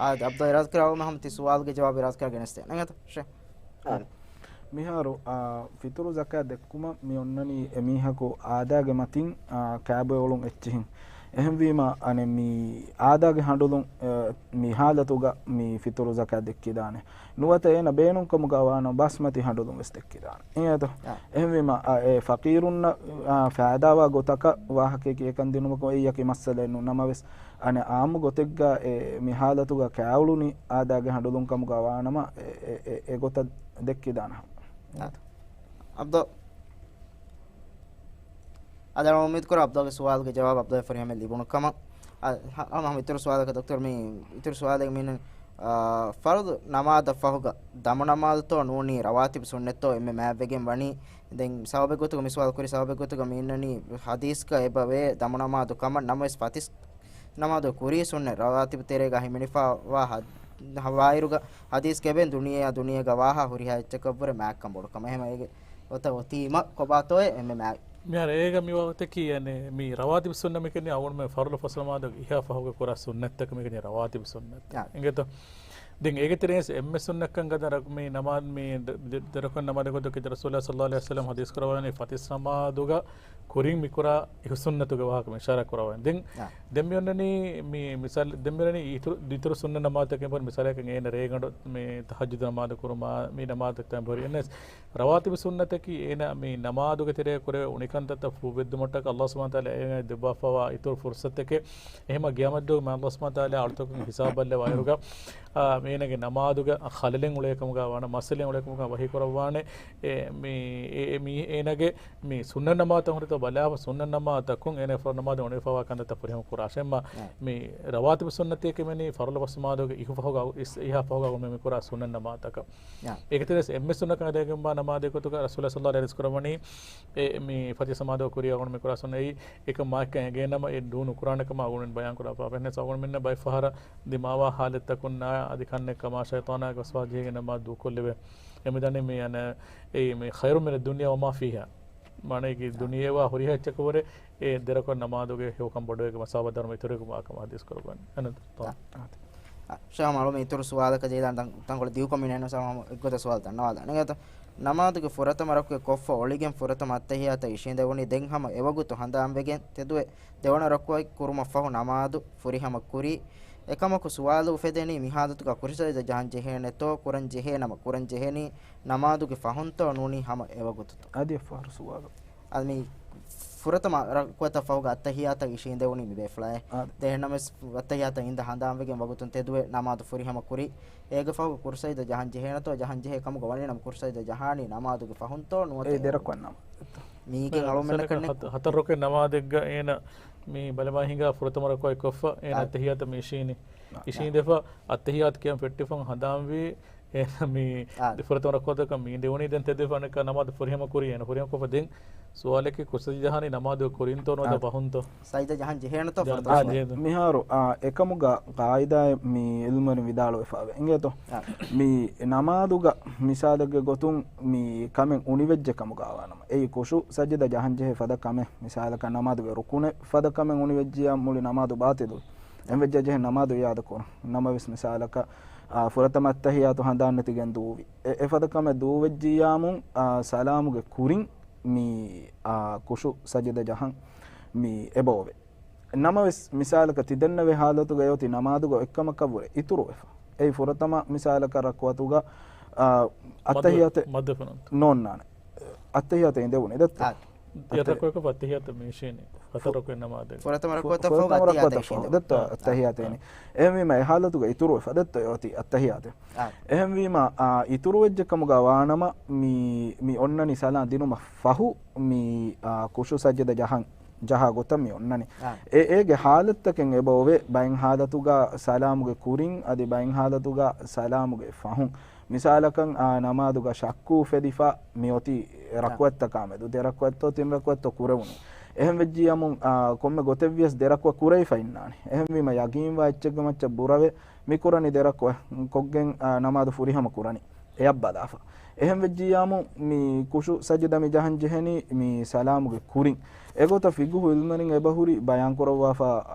އާދެ، އަބްދުﷲ އިރާދަ ކުރާ ހަމަ ތި ސުވާލުގެ ޖަވާބު އިރާދަ ކުރާ ގެނެސްދޭނެ. އެނގޭތަ؟ ޝޭ. އާދެ. މިހާރު، އާ، ފިތުރު ޒަކާތް ދެއްކުމަށް މި އޮންނަނީ އެމީހަކު އާދާގެ މަތިން، އާ، ކާބޮއެ އުޅުން އެއްޗިހިން. އެހެންވީމަ، އަނެއް މި އާދާގެ ހަނޑުލުން، އަ، މި ހާލަތުގަ މި ފިތުރު ޒަކާތް ދެއްކިދާނެ. ނުވަތަ އޭނަ ބޭނުންކަމުގަ ވާނަމަ ބާސްމަތި ހަނޑުލުން ވެސް ދެއްކިދާނެ. އެހެންތޯ؟ އާ. އެހެންވީމަ، އަ، އެ ފަޤީރުންނަށް، އާ، ފައިދާވާ ގޮތަކަށް ވާހަކައެއް ކިޔަކަން ދިނުމަކުން އެއީ އެކި މައްސަލައެއް ނޫން. ނަމަވެސް، އަނެއް އާއްމު ގޮތެއްގަ އެ މި ހާލަތުގަ ކާއުޅުނީ އާދާގެ ހަނޑުލުން ކަމުގަ ވާނަމަ އެ، އެ، އެ، އެ ގޮތަށް ދެއްކިދާނެ. އާ. އަބްދު އަދި އަޅުގަނޑު އުއްމީދުކުރާ އަބްދުގެ ސުވާލުގެ ޖަވާބު އަބްދު ފުރިހަމަ ލިބުނު ކަމަށް. އަ، ހަ-، ހަމަ އިތުރު ސުވާލަކަށް ދޮކްޓަރު މި އިތުރު ސުވާލެއް މި، އާ، ފަރުޟު ނަމާދަށް ފަހުގަ ދަމު ނަމާދުތޯ ނޫނީ ރަވާތިބު ސުންނަތްތޯ އެންމެ މާތްވެގެން ވަނީ؟ ދެން ސަބަބެއް ގޮތުގަ މި ސުވާލު ކުރި ސަބަބެއް ގޮތުގަ މި އިންނަނީ ޙަދީޘްގަ އެބަވޭ ދަމު ނަމާދު ކަމަށް. ނަމަވެސް ފަތިސް ނަމާދު ކުރީ ސުންނަތް ރަވާތިބު ތެރޭގަ ހިމެނިފައިވާ ހަ-، ވާއިރުގަ ޙަދީޘް ކެބެން ދުނިޔެއާ ދުނިޔޭގަ ވާހާ ހުރިހާ އެއްޗަކަށްވުރެ މާތްކަން ބޮޑުކަމަށް. އެހެމަ އޭގެ ގޮތަށް އޮތީމަ ކޮބާތޯއޭ އެންމެ މާތް؟ މިހާރު އޭގަ މި ވަގުތަކީ އަނެއް މި ރަވާތިބު ސުންނަ މިކަނީ އަޅުގަނޑުމެން ފަރުޟު ފަސް ނަމާދު އިހާ ފަހުގަ ކުރާ ސުންނަތްތަކަށް މިކަނީ ރަވާތިބު ސުންނަތް. އާ. އިނގޭތޯ؟ ދެން އޭގެ ތެރޭސް އެންމެ ސުންނަތްކަން ގަދަ މި ނަމާދު މި ދެ-، ދެ-، ދެރަކުން ނަމާދު ގޮތުގަ ރަސޫލާ ޞައްލަﷲ ޢަލައިހި ވަސައްލަމަ ޙަދީޘް ކުރައްވަނީ ފަތިސް ނަމާދުގަ ކުރިން މިކުރާ އިހު ސުންނަތުގެ ވާހަކަ މި އިޝާރާތް ކުރައްވަނީ. ދެން، އާ. ދެން މިއޮންނަނީ މި މިސާލް، ދެން މިއޮންނަނީ އިތުރު، އިތުރު ސުންނަ ނަމާދުތަކެއް ބޮޑު މިސާލަކަށް އޭނަ ރޭގަނޑު މި ތަހައްޖުދު ނަމާދު ކުރުމާ، މި ނަމާދުތައް ބޮޑު އެންނެސް ރަވާތިބު ސުންނަތަކީ އޭނަ މި ނަމާދުގެ ތެރޭ ކުރެވޭ އުނިކަންތައްތައް ފޫބެއްދުމަށްޓަކަ ﷲ ސުބްޙާނަހޫ ވަތަޢާލާ އޭނަ ދެއްވާފަވާ އިތުރު ފުރުޞަތެކޭ. އެހެމަ ޤިޔާމަތްދުވަހު ﷲ ސުބްޙާނަހޫ ވަތަޢާލާ އަޅުތަކުން ހިސާބަށްލެވޭ އިރުގަ، އާ، އޭނަގެ ނަމާދުގަ ޚަލަލެއް އުޅޭ ކަމުގަ ވާނަ، މައްސަލައެއް އުޅޭ ކަމުގަ ވަޙީ ކުރައްވާނެ. އެ، މި، އެ، އެ، މި އޭނަގެ މި ސުންނަ ނަމާދުތައް ހުރިތޯ ބަލާފަ، ސުންނަ ނަމާދުތަކުން އޭނަ ފަރުޟު ނަމާދު އުނިފަވާ ކަންތައްތައް ފުރިހަމަ ކުރާށޭ. އެހެންމަ، އާ. މި ރަވާތިބު ސުންނަތޭ ކިޔަމަނީ ފަރުޟު ފަސް ނަމާދުގެ އިހު ފަހުގަ، އިސް، އިހާ ފަހުގަ އުޅުމެ މި ކުރާ ސުންނަ ނަމާދުތަކަށް. އާ. އޭގެ ތެރޭސް އެންމެ ސުންނަ ކަން އަދައިގެންވާ ނަމާދެއް ގޮތުގަ ރަސޫލާ ޞައްލަﷲ ޢަލައިހި ވަސައްލަމަ ޙަދީޘް ކުރައްވަނީ، އެ، މި ފަތިސް ނަމާދު ކުރިޔަށް އަޅުގަނޑު މި ކުރާ ސުންނަތް އެއީ، އެކަމާ އެކަން އެނގޭނަމަ އެ ދޫ ނުކުރާނެ ކަމަށް އަޅުގަނޑު ބަޔާން ކުރާފަ. އެހެންނަމަވެސް އަޅުގަނޑުމެންނަށް ބައެއް ފަހަރަށް ދިމާވާ ޙާލަތްތަކުންނާ އަދި ކަންނެއް ކަމާ ޝައިޠާނާ ވަސްވާސް ޖެހިގެން ނަމާދު ދޫކޮށްލެވޭ. އެމެދަނީ މި އަނެއް އެއީ މި ޚައިރު މިނަ ދުންޔާ ވަމާ ފީހާ. މާނައަކީ ދުނިޔެވާ ހުރިހާ އެއްޗަކަށްވުރެ އެ ދެރަކުން ނަމާދުގެ ހެޔޮކަން ބޮޑުވެގެން މަސާބަ ދަރުމަ އިތުރެއް ކަމަށް ޙަދީޘް ކުރައްވަނީ. އެނަ ތޯ. އާ. އާ، ޝޭހް މައުލޫމް އިތުރު ސުވާލަކަށް ޖެހިދާނެ ތަން-، ތަންކޮޅެއް ދިގުކޮށް މި ނޭނު ސަމަ އެއްގޮތަށް ސުވާލު ދަންނަވާލާނެ. އިނގޭތަ؟ ނަމާދުގެ ފުރަތަމަ ރަކުޢަތް ކޮށްފަ އޮޅިގެން ފުރަތަމަ އައްތަޙިއްޔާތަށް އިށީނދެވުނީ ދެން ހަމަ އެވަގުތު ހަނދާންވެގެން ތެދުވެ ދެވަނަ ރަކުޢަތް ކުރުމަށް ފަހު ނަމާދު ފުރިހަމަ ކުރީ. އެކަމަކު ސުވާލު އުފެދެނީ މި ހާލަތުގަ ކުރި ސަޖިދަ ޖަހަން ޖެހޭނެތޯ، ކުރަން ޖެހޭ ނަމަ ކުރަން ޖެހެނީ ނަމާދުގެ ފަހުންތޯ ނޫނީ ހަމަ އެވަގުތުތޯ؟ އަދި އެއްފަހަރު ސުވާލު. އަދި މި ފުރަތަމަ ރަކުޢަތަށް ފަހުގަ އައްތަޙިއްޔާތަށް އިށީނދެވުނީ މި ބޭފުޅާއޭ. އާ. ދެންނަމަވެސް އައްތަޙިއްޔާތަށް އިންދަ ހަނދާންވެގެން ވަގުތުން ތެދުވެ ނަމާދު ފުރިހަމަ ކުރީ. އޭގެ ފަހުގަ ކުރި ސަޖިދަ ޖަހަން ޖެހޭނެތޯ؟ ޖަހަން ޖެހޭ ކަމުގަ ވަނީ ނަމަ ކުރި ސަޖިދަ ޖަހާނީ ނަމާދުގެ ފަހުންތޯ ނުވަތަ އެ ދެރަކުން ނަމަ. މީގެން އަޅުމެންނަކަށް ހަތަ-، ހަތަރު ރަކުޢަތް ނަމާދެއްގަ އޭނަ މި ބަލަމާ ހިނގާ ފުރަތަމަ ރަކުޢަތް ކޮށްފަ އޭނަ އާ. އައްތަޙިއްޔާތަށް މި އިށީނީ. އާ. އިށީނދެފަ އައްތަޙިއްޔާތު ކިޔަން ފެއްޓިފަ ހަނދާންވީ އޭނަ މި އާ. ފުރަތަމަ ރަކުޢަތަކަށް މި އިނދެވުނީ ދެން ތެދުވެފަ އަނެއްކާ ނަމާދު ފުރިހަމަ ކުރީ އޭނަ ފުރިހަމަ ކޮށްފަ ދެން ސުވާލަކީ ކުރި ސަޖިދަ ޖަހާނީ ނަމާދު ކުރިންތޯ ނުވަތަ އާ. ފަހުންތޯ؟ ސަޖިދަ ޖަހަން ޖެހޭނެތޯ ޖަ-، ފުރަތަމަ އާ، ސުވާލު. ޖެހޭ. މިހާރު، އާ، އެކަމުގަ ޤާއިދާއެއް މި ޢިލްމުވެރިން ވިދާޅުވެފައިވޭ. އިނގޭތޯ؟ އާ. މި ނަމާދުގަ މިސާލެއްގެ ގޮތުން މި ކަމެއް އުނިވެއްޖެ ކަމުގަ ވާނަމަ، އެއީ ޚުޝޫޢު ސަޖިދަ ޖަހަން ޖެހޭ ފަދަ ކަމެއް، މިސާލަކަށް ނަމާދުގެ ރުކުނެއް ފަދަ ކަމެއް އުނިވެއްޖިއްޔާ މުޅި ނަމާދު ބާޠިލުވި. އެންވެއްޖެއްޔާ ޖެހޭ ނަމާދު އިޢާދަ ކުރުން. ނަމަވެސް މިސާލަކަށް، އާ، ފުރަތަމަ އައްތަޙިއްޔާތު ހަނދާން ނެތިގެން ދޫވި. އެ، އެފަދަ ކަމެއް ދޫވެއްޖިއްޔާމުން، އާ، ސަލާމުގެ ކުރިން މި، އާ، ޚުޝޫޢު ސަޖިދަ ޖަހަން މި އެބައޮވޭ. ނަމަވެސް، މިސާލަކަށް ތި ދެންނެވި ހާލަތުގަ އެއޮތީ ނަމާދުގަ އެއްކަމަކަށްވުރެ އިތުރުވެފަ. އެއީ ފުރަތަމަ މިސާލަކަށް ރަކުޢަތުގަ، އާ، އައްތަޙިއްޔާތެއް މަދު-، މަދުވެފަ ނޯންނާނެ. އައްތަޙިއްޔާތެއް އިނދެވުނީ ދެއްތޯ؟ އާ. ދެ ރަކުޢަތަކަށް އައްތަޙިއްޔާތު މި އިށީނީ. ހަތަރު ރަކުޢަތެއް ނަމާދެއް. ފުރަތަމަ ރަކުޢަތަށް ފަހު ފުރަތަމަ ރަކުޢަތަށް އައްތަޙިއްޔާތު ފަހު އިށީނީ. ދެއްތޯ އާ. އައްތަޙިއްޔާތު އިނީ. އެހެންވީމަ އެ ޙާލަތުގަ އިތުރުވެފަ ދެއްތޯ އެއޮތީ އައްތަޙިއްޔާތެއް. އާ. އެހެންވީމަ، އާ، އިތުރުވެއްޖެ ކަމުގަ ވާނަމަ މި، މި އޮންނަނީ ސަލާން ދިނުމަށް ފަހު މި، އާ، ޚުޝޫޢު ސަޖިދަ ޖަހަން، ޖަހާ ގޮތަށް މި އޮންނަނީ. އާ. އެ، އޭގެ ޙާލަތްތަކެއް އެބަ އޮވޭ، ބައެއް ޙާލަތުގަ ސަލާމުގެ ކުރިން، އަދި ބައެއް ޙާލަތުގަ ސަލާމުގެ ފަހުން. މިސާލަކަށް، އާ، ނަމާދުގަ ޝައްކު އުފެދިފަ މި އޮތީ އެ އާ. ރަކުޢަތްތަކާމެދު، ދެ ރަކުޢަތްތޯ ތިން ރަކުޢަތްތޯ ކުރެވުނު. އެހެން ވެއްޖިއްޔާމު، އާ، ކޮންމެ ގޮތެއްވިޔަސް ދެ ރަކުޢަ ކުރެވިފަ އިންނާނެ. އެހެންވީމަ ޔަގީންވާ އެއްޗެއްގެ މައްޗަށް ބުރަވެ މި ކުރަނީ ދެ ރަކުޢަ ކޮށްގެން، އާ، ނަމާދު ފުރިހަމަ ކުރަނީ. އެއަށް ބަލާފަ. އެހެން ވެއްޖިއްޔާމު މި ޚުޝޫޢު ސަޖިދަ މި ޖަހަން ޖެހެނީ މި ސަލާމުގެ ކުރިން. އެގޮތަށް ފިޤުހު ޢިލްމުވެރިން އެބަހުރި ބަޔާން ކުރައްވާފަ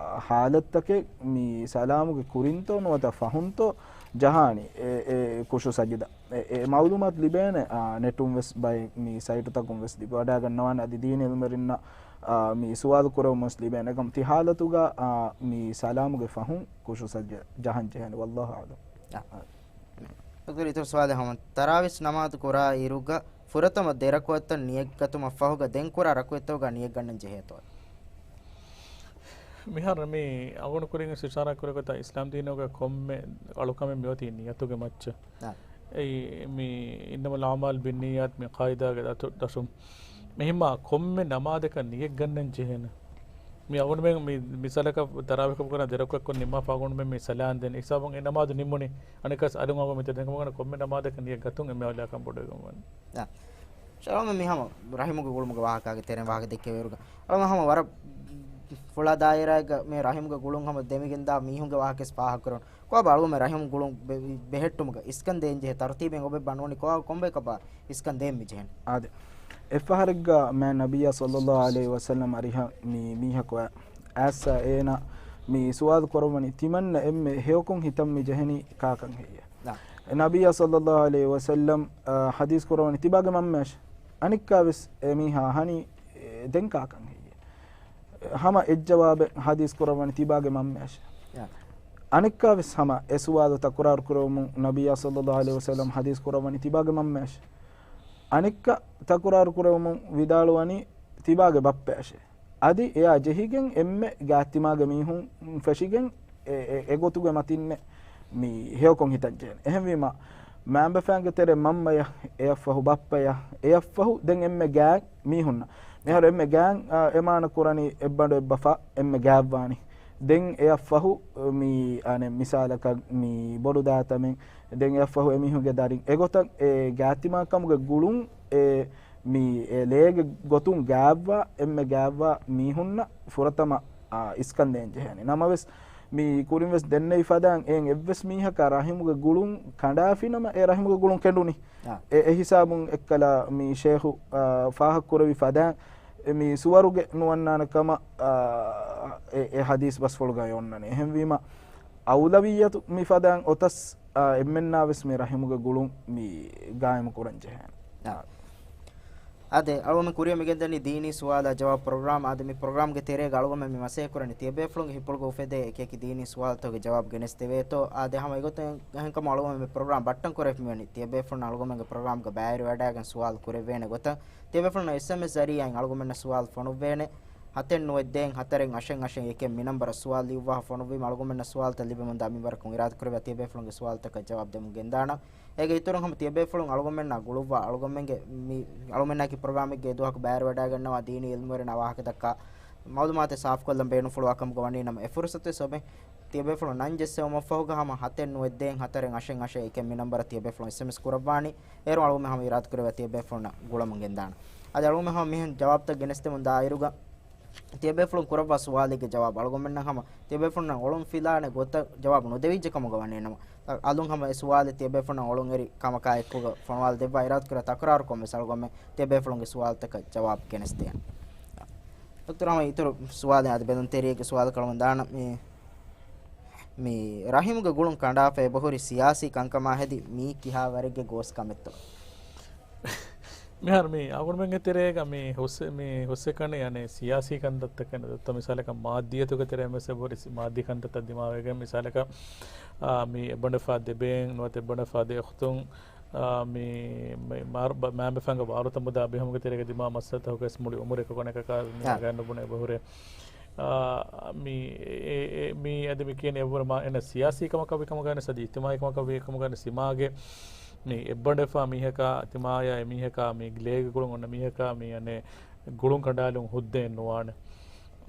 ޙާލަތްތަކެއް މި ސަލާމުގެ ކުރިންތޯ ނުވަތަ ފަހުންތޯ ޖަހާނީ އެ، އެ ޚުޝޫޢު ސަޖިދަ. އެ، އެ މަޢުލޫމާތު ލިބޭނެ، އާ، ނެޓުން ވެސް ބައެއް މި ސައިޓުތަކުން ވެސް ލިބިވަޑައިގަންނަވާނެ އަދި ދީނީ ޢިލްމުވެރިންނަށް، އާ، މި ސުވާލު ކުރެވުމުން ވެސް ލިބޭނެ. އެކަމް ތި ޙާލަތުގަ، އާ، މި ސަލާމުގެ ފަހުން ޚުޝޫޢު ސަޖިދަ ޖަހަން ޖެހޭނެ. ވައްލާހު އަޢުލަމް. އާ. ޑޮކްޓަރ އިތުރު ސުވާލެއް ހަމަ. ތަރާވީސް ނަމާދު ކުރާ އިރުގަ ފުރަތަމަ ދެ ރަކުޢަތަށް ނިޔަތްގަތުމަށް ފަހުގަ ދެން ކުރާ ރަކުޢަތްތަކުގަ ނިޔަތް ގަންނަން ޖެހޭތޯ؟ މިހާރު މި އަޅުގަނޑު ކުރިން އިޝާރާތް ކުރި ގޮތަށް އިސްލާމް ދީނުގަ ކޮންމެ އަޅުކަމެއް މި އޮތީ ނިޔަތުގެ މައްޗަށް. އާ. އެއީ މި إنما الأعمال بالنيات މި ޤާއިދާގެ ދަތު، ދަށުން. މިހިމާ ކޮންމެ ނަމާދަކަށް ނިޔަތް ގަންނަން ޖެހޭނެ. މި އަޅުގަނޑުމެން މި މިސާލަކަށް ތަރާވީޙަކަށް ކުރާ ދެ ރަކުޢަތް ކޮށް ނިންމާފަ އަޅުގަނޑުމެން މި ސަލާން ދޭނެ. އެ ހިސާބުން އެ ނަމާދު ނިމުނީ. އަނެއްކާސް އަލުން އަޅުގަނޑު މި ތެދެން ކަމަށް ކޮންމެ ނަމާދަކަށް ނިޔަތް ގަތުން އެންމެ އައުލާކަން ބޮޑުވެގެން ވަނީ. އާ. ޝަރުމެ މި ހަމަ ރަޙިމުގެ ގުޅުމުގެ ވާހަކާގެ ތެރެއިން ވާހަކަ ދެއްކެވިއިރުގަ އަޅުގަނޑު ހަމަ ވަރަށް ފުޅާ ދާއިރާއެއްގަ މި ރަޙިމުގެ ގުޅުން ހަމަ ދެމިގެންދާ މީހުންގެ ވާހަކަވެސް ފާހަގަކުރަން. ކޮބާ އަޅުގަނޑުމެން ރަޙިމު ގުޅުން ބެ-، ބެހެއްޓުމުގަ އިސްކަން ދޭން ޖެހޭ ތަރުތީބެއް އޮބެ ބަންވަނީ ކޮބާ ކޮންބައިކަބާ އިސްކަން ދޭން މި ޖެހެނީ؟ އާދެ. އެއްފަހަރެއްގަ މާތް ނަބިއްޔާ ޞައްލައްލާހު ޢަލައިހި ވަސައްލަމް އަރިހަށް މި މީހަކު އައިސް އޭނަ މި ސުވާލު ކުރައްވަނީ ތިމަންނަ އެންމެ ހެޔޮކޮށް ހިތަށް މި ޖެހެނީ ކާކަން ހެއްޔޭ؟ ނާ. ނަބިއްޔާ ޞައްލައްލާހު ޢަލައިހި ވަސައްލަމް، އާ، ޙަދީޘް ކުރައްވަނީ ތިބާގެ މަންމައަށް. އަނެއްކާވެސް އެ މީހާ އަހަނީ، އެ، ދެން ކާކަން ހެއްޔޭ؟ ހަމަ އެއްޖަވާބެއް ޙަދީޘް ކުރައްވަނީ ތިބާގެ މަންމައަށް. ޔާ. އަނެއްކާވެސް ހަމަ އެ ސުވާލު ތަކުރާރު ކުރެވުމުން ނަބިއްޔާ ޞައްލައްލާހު ޢަލައިހި ވަސައްލަމް ޙަދީޘް ކުރައްވަނީ ތިބާގެ މަންމައަށް. އަނެއްކާ ތަކުރާރު ކުރެވުމުން ވިދާޅުވަނީ ތިބާގެ ބައްޕައަށޭ. އަދި އެއާ ޖެހިގެން އެންމެ ގާތްތިމާގެ މީހުން ފެށިގެން އެ، އެ، އެގޮތުގެ މަތިންނެއް މި ހެޔޮކޮށް ހިތަށް ޖެހެނީ. އެހެންވީމަ، މައިންބަފައިންގެ ތެރޭ މަންމަޔަށް، އެއަށްފަހު ބައްޕަޔަށް، އެއަށްފަހު ދެން އެންމެ ގާތް މީހުންނަށް. މިހާރު އެންމެ ގާތް، އާ، އެ މާނަ ކުރަނީ އެއްބަނޑު އެއްބަފާ އެންމެ ގާތްވާނީ. ދެން އެއަށްފަހު މި، އަނެއް މިސާލަކަށް މި ބޮޑު ދާތަމެން، ދެން އެއަށްފަހު އެމީހުންގެ ދަރިން. އެގޮތަށް އެ ގާތްތިމާކަމުގެ ގުޅުން އެ މި އެ ލޭގެ ގޮތުން ގާތްވާ، އެންމެ ގާތްވާ މީހުންނަށް ފުރަތަމަ، އާ، އިސްކަން ދޭން ޖެހޭނެ. ނަމަވެސް، މި ކުރިން ވެސް ދެންނެވި ފަދައިން އެއިން އެއްވެސް މީހަކާ ރަޙިމުގެ ގުޅުން ކަނޑާފިނަމަ، އެ ރަޙިމުގެ ގުޅުން ކެނޑުނީ. އާ. އެ، އެ ހިސާބުން އެއްކަލަ މި ޝޭޚު، އާ، ފާހަގަކުރެވި ފަދައިން، އެ މި ސުވަރުގެ ނުވަންނާނެ ކަމަށް، އާ، އެ، އެ ޙަދީޘް ބަސްފުޅުގައި އޮންނަނީ. އެހެންވީމަ، އައުލަވިއްޔަތު މި ފަދައިން އޮތަސް، އާ، އެންމެންނާވެސް މި ރަޙިމުގެ ގުޅުން މި ގާއިމު ކުރަން ޖެހޭނެ. އާ. އާދެ، އަޅުގަނޑު ކުރިއަށް މިގެންދަނީ ދީނީ ސުވާލާ ޖަވާބު ޕްރޮގްރާމް. އާދެ، މި ޕްރޮގްރާމްގެ ތެރޭގަ އަޅުގަނޑުމެން މި މަސައްކަތް ކުރަނީ ތިޔަބޭފުޅުންގެ ހިތްޕުޅުގަ އުފެދޭ އެކިއެކި ދީނީ ސުވާލުތަކުގެ ޖަވާބު ގެނެސްދެވޭތޯ. އާދެ، ހަމަ އެގޮތުން އެހެންކަމުން އަޅުގަނޑުމެން މި ޕްރޮގްރާމް ބައްޓަން ކުރެވިފަ މިވަނީ ތިޔަބޭފުޅުން އަޅުގަނޑުމެންގެ ޕްރޮގްރާމްގަ ބައިވެރިވެވަޑައިގެން ސުވާލު ކުރެވޭނެ ގޮތަށް. ތިޔަބޭފުޅުން އެސްއެމްއެސް ޒަރީއާއިން އަޅުގަނޑުމެންނަށް ސުވާލު ފޮނުއްވޭނެ. ހަތެއް ނުވައެއް ދޭއް ހަތަރެއް އަށެއް އަށެއް އެކެއް މި ނަންބަރަށް ސުވާލު ލިޔުއްވާފަ ފޮނުއްވީމަ އަޅުގަނޑުމެންނަށް ސުވާލުތައް ލިބެމުންދާ މިންވަރަކުން އިރާދަކުރެވޭ ތިޔަބޭފުޅުންގެ ސުވާލުތަކަށް ޖަވާބު ދެމުން ގެންދާނަން. އޭގެ އިތުރުން ހަމަ ތިޔަބޭފުޅުން އަޅުގަނޑުމެންނާ ގުޅުއްވާ އަޅުގަނޑުމެންގެ މި އަޅުގަނޑުމެންނާއެކީ ޕްރޮގްރާމެއްގައި ދުވަހަކު ބައިވެރިވަޑައިގަންނަވާ ދީނީ އިލްމުވެރިންނާ ވާހަކަ ދައްކާ މައުލޫމާތެއް ސާފުކޮށްލަން ބޭނުންފުޅުވާ ކަމުގަ ވަނީ ނަމަ އެ ފުރުސަތުވެސް އޮވޭ. ތިޔަބޭފުޅުން ނަން ޖެއްސެވުމަށްފަހުގަ ހަމަ ހަތެއް ނުވައެއް ދޭއް ހަތަރެއް އަށެއް އަށެއް އެކެއް މި ނަންބަރަށް ތިޔަބޭފުޅުން އެސްއެމްއެސް ކުރައްވާނީ. އޭރު އަޅުގަނޑުމެން ހަމަ އިރާދަކުރެވޭ ތިޔަބޭފުޅުންނަށް ގުޅަމުން ގެންދާނަން. އަދި އަޅުގަނޑުމެން ހަމަ މިހެން ޖަވާބުތައް ގެނެސްދެމުން ދާއިރުގަ ތިޔަބޭފުޅުން ކުރައްވާ ސުވާލެއްގެ ޖަވާބު އަޅުގަނޑުމެންނަށް ހަމަ ތިޔަބޭފުޅުންނަށް އޮޅުން ފިލާނެ ގޮތަށް ޖަވާބު ނުދެވިއްޖެ ކަމުގަ ވަނީ ނަމަ، އަ-، އަލުން ހަމަ އެ ސުވާލެއް ތިޔަބޭފުޅުންނަށް އޮޅުން އެރި ކަމަކާ އެކުގަ ފޮނުވާލަދެއްވާ އިރާދަކުރާ ތަކުރާރުކޮށް ވެސް އަޅުގަނޑުމެން ތިޔަބޭފުޅުންގެ ސުވާލުތަކަށް ޖަވާބު ގެނެސްދޭނެ. ޑޮކްޓަރ ހަމަ އިތުރު ސުވާލެއް އަދި ބެލުންތެރިއެއްގެ ސުވާލު ކަޅުމަށް ދާނަން. މި، މި ރަޙިމުގެ ގުޅުން ކަނޑާފަ އެބަހުރި ސިޔާސީ ކަންކަމާ ހެދި މީ ކިހާ ވަރެއްގެ ގޯސް ކަމެއްތޯ؟ މިހާރު މި އަޅުގަނޑުމެންގެ ތެރޭގަ މި ހުސް-، މި ހުސްއެކަނި އަނެއް ސިޔާސީ ކަންތައްތަކެއް ނުދޮއްތޯ؟ މިސާލަކަށް މާއްދިއްޔަތުގެ ތެރޭ މެސެ ބުރި ސި-، މާއްދީ ކަންތައްތައް ދިމާވެގެން މިސާލަކަށް، އާ، މި އެއްބަނޑުފާ ދެ ބޭން ނުވަތަ އެއްބަނޑުފާ ދެ އުޚްތުން، އާ، މި، މި މާރު-، ބަ-، މާބަފައިންގެ ވާރުތައް މުދާ ބެހުމުގެ ތެރޭގަ ދިމާ މައްސަލަތަކުވެސް މުޅި އުމުރެއް އެކަކު އަނެކަކާ މި އާ. އަނގައިން ނުބުނެ އެބަހުރޭ. އާ، މި، އެ، އެ، މި އަދި މި ކިޔަނީ އެއްވުރެ މާ އެންނަ ސިޔާސީ ކަމަކަށް ވި ކަމުގައި ނަސް އަދި އިޖްތިމާއީ ކަމަކަށް ވި ކަމުގައި ނަސް ތިމާގެ މި އެއްބަނޑެފާ މީހަކާ ތިމާޔާ އެ މީހަކާ މި ލޭގެ ގުޅުން އޮންނަ މީހަކާ މި އަނެއް ގުޅުން ކަނޑާލުން ހުއްދައެއް ނުވާނެ.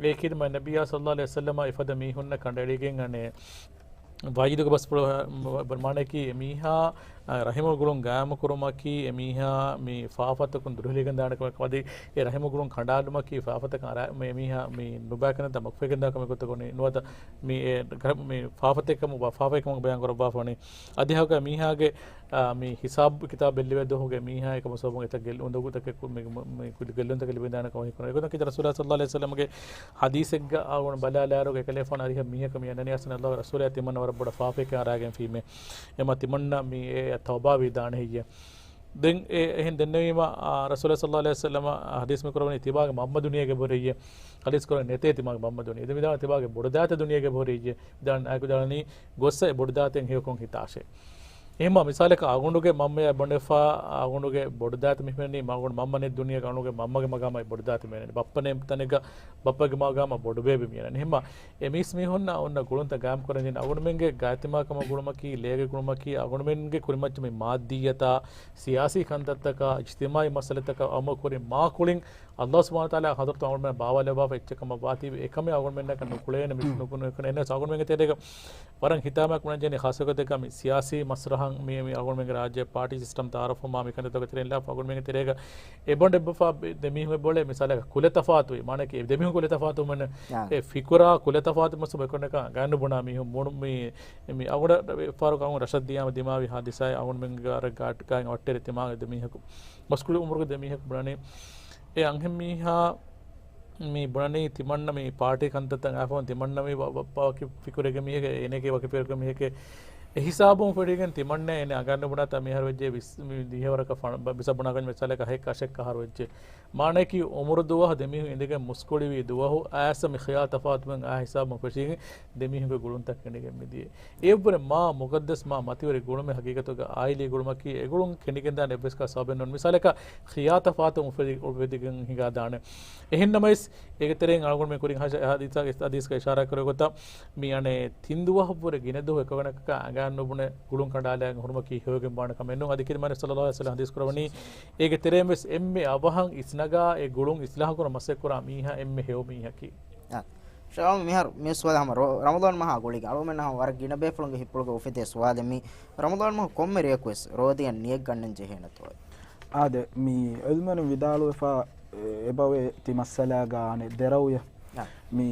އޭކީ މާ ނަބިއްޔާ ޞައްލައްލާހު ޢަލައިހި ވަސައްލަމަ އެފަދަ މީހުންނަށް ކަނޑައެޅިގެން އަނެއް ވަޢީދުގެ ބަސްފުޅު، މަ-، މަ-، މާނައަކީ އެމީހާ، އަ، ރަޙިމު ގުޅުން ގާއިމު ކުރުމަކީ އެމީހާ މި ފާފަތަކުން ދުރުހެލިގެން ދާނެ ކަމެއް އަދި އެ ރަޙިމު ގުޅުން ކަނޑާލުމަކީ ފާފަތަކަށް އަރާ-، މި އެމީހާ މި ނުބައިކަންތައް މަގުފެހިގެން ދާ ކަމެއް ގޮތަށް ގޮނީ. ނުވަތަ މި އެ ގަ-، މި ފާފަތެއް ކަމު-، ފާފައެއް ކަމަށް ބަޔާން ކުރައްވާފަ ވަނީ. އަދި ހަގަ މީހާގެ، އާ، މި ހިސާބު ކިތާބު ބެއްލެވޭ ދުވަހުގެ މީހާ އެކަމަ ސަބަބުން އެތައް ގެއްލު-، އުނދަގޫތަކެއް ކު-، މި، މި، މި ކުދި ގެއްލުންތަކެއް ލިބެންދާނެ ކަމަށް ހީކުރަން. އެގޮތަކީ ރަސޫލާ ޞައްލައްލާހު ޢަލައިހި ވަސައްލަމަގެ ޙަދީޘެއްގަ އަޅުގަނޑު ބަލާލާއިރު އެކަލޭފާނު އަރިހަށް މީހަކަށް މި އަންނަނީ އަސްލު ﷲ ގެ ރަސޫލާ ތިމަންނަ ވަރަށް ބޮޑަށް ފާފައެއް އަރާގެންފީމޭ. އެމަ ތިމަންނަ މި އެ ތައުބާވީ ދާނެ ހެއްޔޭ؟ ދެން އެ އެހެން ދެންނެވީމަ، އާ، ރަސޫލާ ޞައްލައްލާހު ޢަލައިހި ވަސައްލަމަ ޙަދީޘް މި ކުރައްވަނީ ތިބާގެ މަންމަ ދުނިޔޭގަ އެބަހުރި ހެއްޔޭ؟ ޙަދީޘް ކުރަނީ ނެތޭ ތިމާގެ މަންމަ ދުނިޔޭ. އެދެން ވިދާޅުވީ ތިބާގެ ބޮޑުދައިތަ ދުނިޔޭގަ އެބަހުރި ހެއްޔޭ؟ ވިދާޅު-، އާ، ވިދާޅުވަނީ ގޮއްސަ އެ ބޮޑުދައިތައިން ހެޔޮކޮށް ހިތާށޭ. އެހެންމާ މިސާލަކަށް އަޅުގަނޑުގެ މަންމަޔާ އެބަނޑެފާ އަޅުގަނޑުގެ ބޮޑުދައިތަ މި ހިމެނެނީ މަ-، އަޅުގަނޑު މަންމަ ނެތް ދުނިޔޭގަ އަޅުގަނޑުގެ މަންމަގެ މަގާމަށް އެ ބޮޑުދައިތަ މި ހިމެނެނީ. ބައްޕަ ނެތް ތަނެއްގަ ބައްޕަގެ މަގާމަށް ބޮޑުބޭބެ މި ހިމެނެނީ. އެހެންމާ އެ މީސް މީހުންނަށް އޮންނަ ގުޅުންތައް ގާއިމް ކުރަން ޖެހޭ އަޅުގަނޑުމެންގެ ގާތްތިމާ ކަމަށް ގުޅުމަކީ، ލޭގެ ގުޅުމަކީ، އަޅުގަނޑުމެންގެ ކުރިމައްޗަށް މި މާއްދިއްޔަތާ، ސިޔާސީ ކަންތައްތަކާ، އިޖްތިމާޢީ މައްސަލަތަކަށް އަމަލު ކުރި މާ ކުޅިން ﷲ ސުބްޙާނަހޫ ވަތަޢާލާ ޙަޟްރަތު އަޅުގަނޑުމެން ބާވާލައްވާފަ އެއްޗެއް ކަމަށް ވާތީ، އެކަމެއް އަޅުގަނޑުމެންނަކަށް ނުކުޅޭނެ މި ނުކު-، ނުކު-، ނުކު-، އެހެންނަމަވެސް އަޅުގަނޑުމެންގެ ތެރޭގަ ވަރަށް ހިތާމައަކު ބުނަން ޖެހެނީ ޚާއްޞަކޮށް ދެކަ މި ސިޔާސީ މަސްރަޙަށް މި، މި އަޅުގަނޑުމެންގެ ރާއްޖެ ޕާޓީ ސިސްޓަމް ތައާރަފްވުމާ މި ކަންތައްތަކުގެ ތެރެއިން ލާފަ އަޅުގަނޑުމެންގެ ތެރޭގަ އެބަނޑެއްބަފާ ދެ މީހުން އެބައުޅޭ މިސާލަކަށް ކުލަ ތަފާތުވި، މާނައަކީ އެ ދެ މީހުން ކުލަ ތަފާތުވުމެއް ނެ-، އާ. އެ ފިކުރާ ކުލަ ތަފާތު މަސް ބައިކޮށްނަކަ ގާން ނުބުނާ މީހުން މޫނު މި، މި އަޅުގަނޑަށް ފާރުގަ އަޅުގަނޑު ރަށަށް ދިޔާމަ ދިމާވި ހާދިސާއެއް އަޅުގަނޑުމެންގެ އަރަ ގާ-، ގާތް އަވަށްޓެރި ތިމާގެ ދެ މީހަކު މަސްކުޅި އުމުރުގެ ދެ މީހަކު ބުނަނީ އެ އަންހެން މީހާ މި ބުނަނީ ތިމަންނަ މި ޕާޓީ ކަންތައްތައް އައިފަހުން ތިމަންނަ މި ވަ-، ވަ-، ވަކި ފިކުރެއްގެ މީހެކޭ، އޭނައަކީ ވަކި ފިކުރެއްގެ މީހެކޭ. އެ ހިސާބުން ފެށިގެން ތިމަންނަ އޭނަ އަނގައިން ނުބުނާތާ މިހާރު ވެއްޖެ ވިސް-، މި ދިހަވަރަކަށް ފަނަ-، ބަ-، ބިސަ ބުނާކަން މިސާލަކަށް ހައެއްކަ އަށެއްކަ އަހަރު ވެއްޖެ. މާނައަކީ އުމުރު ދުވަހު ދެމީހުން އިނދެގެން މުސްކުޅިވީ ދުވަހު އައިސް މި ޚިޔާލު ތަފާތުވެން އާ ހިސާބުން ފެށިގެން ދެމީހުންގެ ގުޅުންތައް ކެނޑިގެން މިދިޔަ. އެއަށްވުރެ މާ މުޤައްދަސް މާ މަތިވެރި ގުޅުމެއް ހަގީގަތުގަ އާއިލީ ގުޅުމަކީ އެގުޅުން ކެނޑިގެންދާނެ އެއްވެސް ކާ ސަބަބެއް ނޫން. މިސާލަކަށް ޚިޔާ ތަފާތު އުފެދި-، އުފެދިގެން ހިނގާދާނެ. އެހެންނަމަވެސް، އޭގެ ތެރެއިން އަޅުގަނޑުމެން ކުރިން ހަ-، ހަދީސް-، ހަދީސްގަ އިޝާރާ ކުރެ ގޮތަށް، މި އަނެއް ތިން ދުވަހަށްވުރެ ގިނަ ދުވަހު އެކަކު އަނގައިން ނުބުނެ ގުޅުން ކަނޑާލާގެން ހުރުމަކީ ހެޔޮވެގެން ވާނެ ކަމެއް ނޫން. އަދި ކިރިމާނި ޞައްލައްލާހު ޢަލައިހި ވަސައްލަމަ ހަދީސް ކުރައްވަނީ، އޭގެ ތެރެއިން ވެސް އެންމެ އަވަހަށް އިސްނަގާ އެ ގުޅުން އިޞްލާޙު ކުރަން މަސައްކަތް ކުރާ މީހާ އެންމެ ހެޔޮ މީހަކީ. އާ. ޝާމް މިހާރު މި ސުވާލު ހަމަ ރޯ-، ރަމަޟާން މަހާ ގުޅިގެން އަޅުގަނޑުމެންނަށް ހަމަ ވަރަށް ގިނަ ބޭފުޅުންގެ ހިތްޕުޅުގަ އުފެދޭ ސުވާލެއް މީ. ރަމަޟާން މަހު ކޮންމެ ރެޔަކުވެސް ރޯދަޔަށް ނިޔަތް ގަންނަން ޖެހޭނެތޯ؟ އާދެ، މި ޢިލްމުވެރިން ވިދާޅުވެފަ، އެ، އެބަވޭ ތި މައްސަލާގަ އަނެއް ދެ ރައުޔެއް. އާ. މި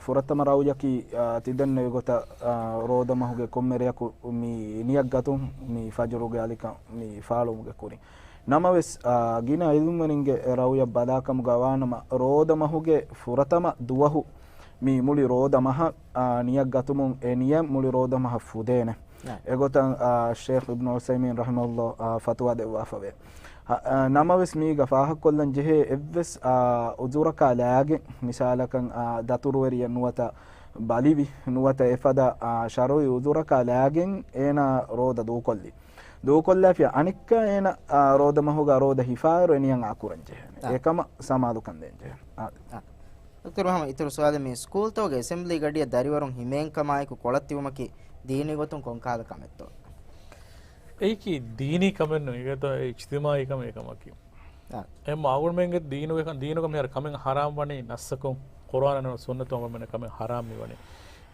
ފުރަތަމަ ރައުޔަކީ، އާ، ތި ދެންނެވި ގޮތަށް، އާ، ރޯދަ މަހުގެ ކޮންމެ ރެޔަކު މި ނިޔަތް ގަތުން މި ފަޖުރުގެ އަލިކަން މި ފާޅުވުމުގެ ކުރިން. ނަމަވެސް، އާ، ގިނަ ޢިލްމުވެރިންގެ ރައުޔަށް ބަލާކަމުގަ ވާނަމަ، ރޯދަ މަހުގެ ފުރަތަމަ ދުވަހު މި މުޅި ރޯދަ މަހަށް، އާ، ނިޔަތް ގަތުމުން އެ ނިޔަތް މުޅި ރޯދަ މަހަށް ފުދޭނެ. އާ. އެގޮތަށް، އާ، ޝޭޚް އިބްނު ޢުސައިމީން ރަޙިމަހުﷲ، އާ، ފަތުވާ ދެއްވާފަވޭ. އަ، އަ، ނަމަވެސް މީގަ ފާހަގަކޮށްލަން ޖެހޭ އެއްވެސް، އާ، ޢުޛުރަކާ ލާގެން، މިސާލަކަށް، އާ، ދަތުރުވެރިޔަށް ނުވަތަ ބަލިވި، ނުވަތަ އެފަދަ، އާ، ޝަރުޢީ ޢުޛުރަކާ ލާގެން އޭނާ ރޯދަ ދޫކޮށްލި. ދޫކޮށްލާފިޔާ އަނެއްކާ އޭނަ، އާ، ރޯދަ މަހުގަ ރޯދަ ހިފާއިރު އެ ނިޔަތް އާކުރަން ޖެހޭނެ. އާ. އެކަމަށް ސަމާލުކަން ދޭން ޖެހޭނެ. އާ. އާ. ދޮކްޓަރު މުޙައްމަދު، އިތުރު ސުވާލެއް މީ، ސްކޫލްތަކުގެ އެސެމްބްލީ ގަޑިއަށް ދަރިވަރުން ހިމޭންކަމާއެކު ކޮޅަށް ތިބުމަކީ ދީނީ ގޮތުން ކޮންކަހަލަ ކަމެއްތޯ؟ އެއީކީ ދީނީ ކަމެއް ނޫން، އިގޭތޯ އެ އިޖްތިމާޢީ ކަމެއް އެކަމަކީ. އާ. އެހެންމަ އަޅުގަނޑުމެންގެ ދީނުގެ ކަން، ދީނުގަ މިހާރު ކަމެއް ޙަރާމް ވަނީ ނައްޞަކުން، ޤުރުއާނާ ނޫން ސުންނަތުން އަޅުގަނޑުމެންނަށް ކަމެއް ޙަރާމް މިވަނީ.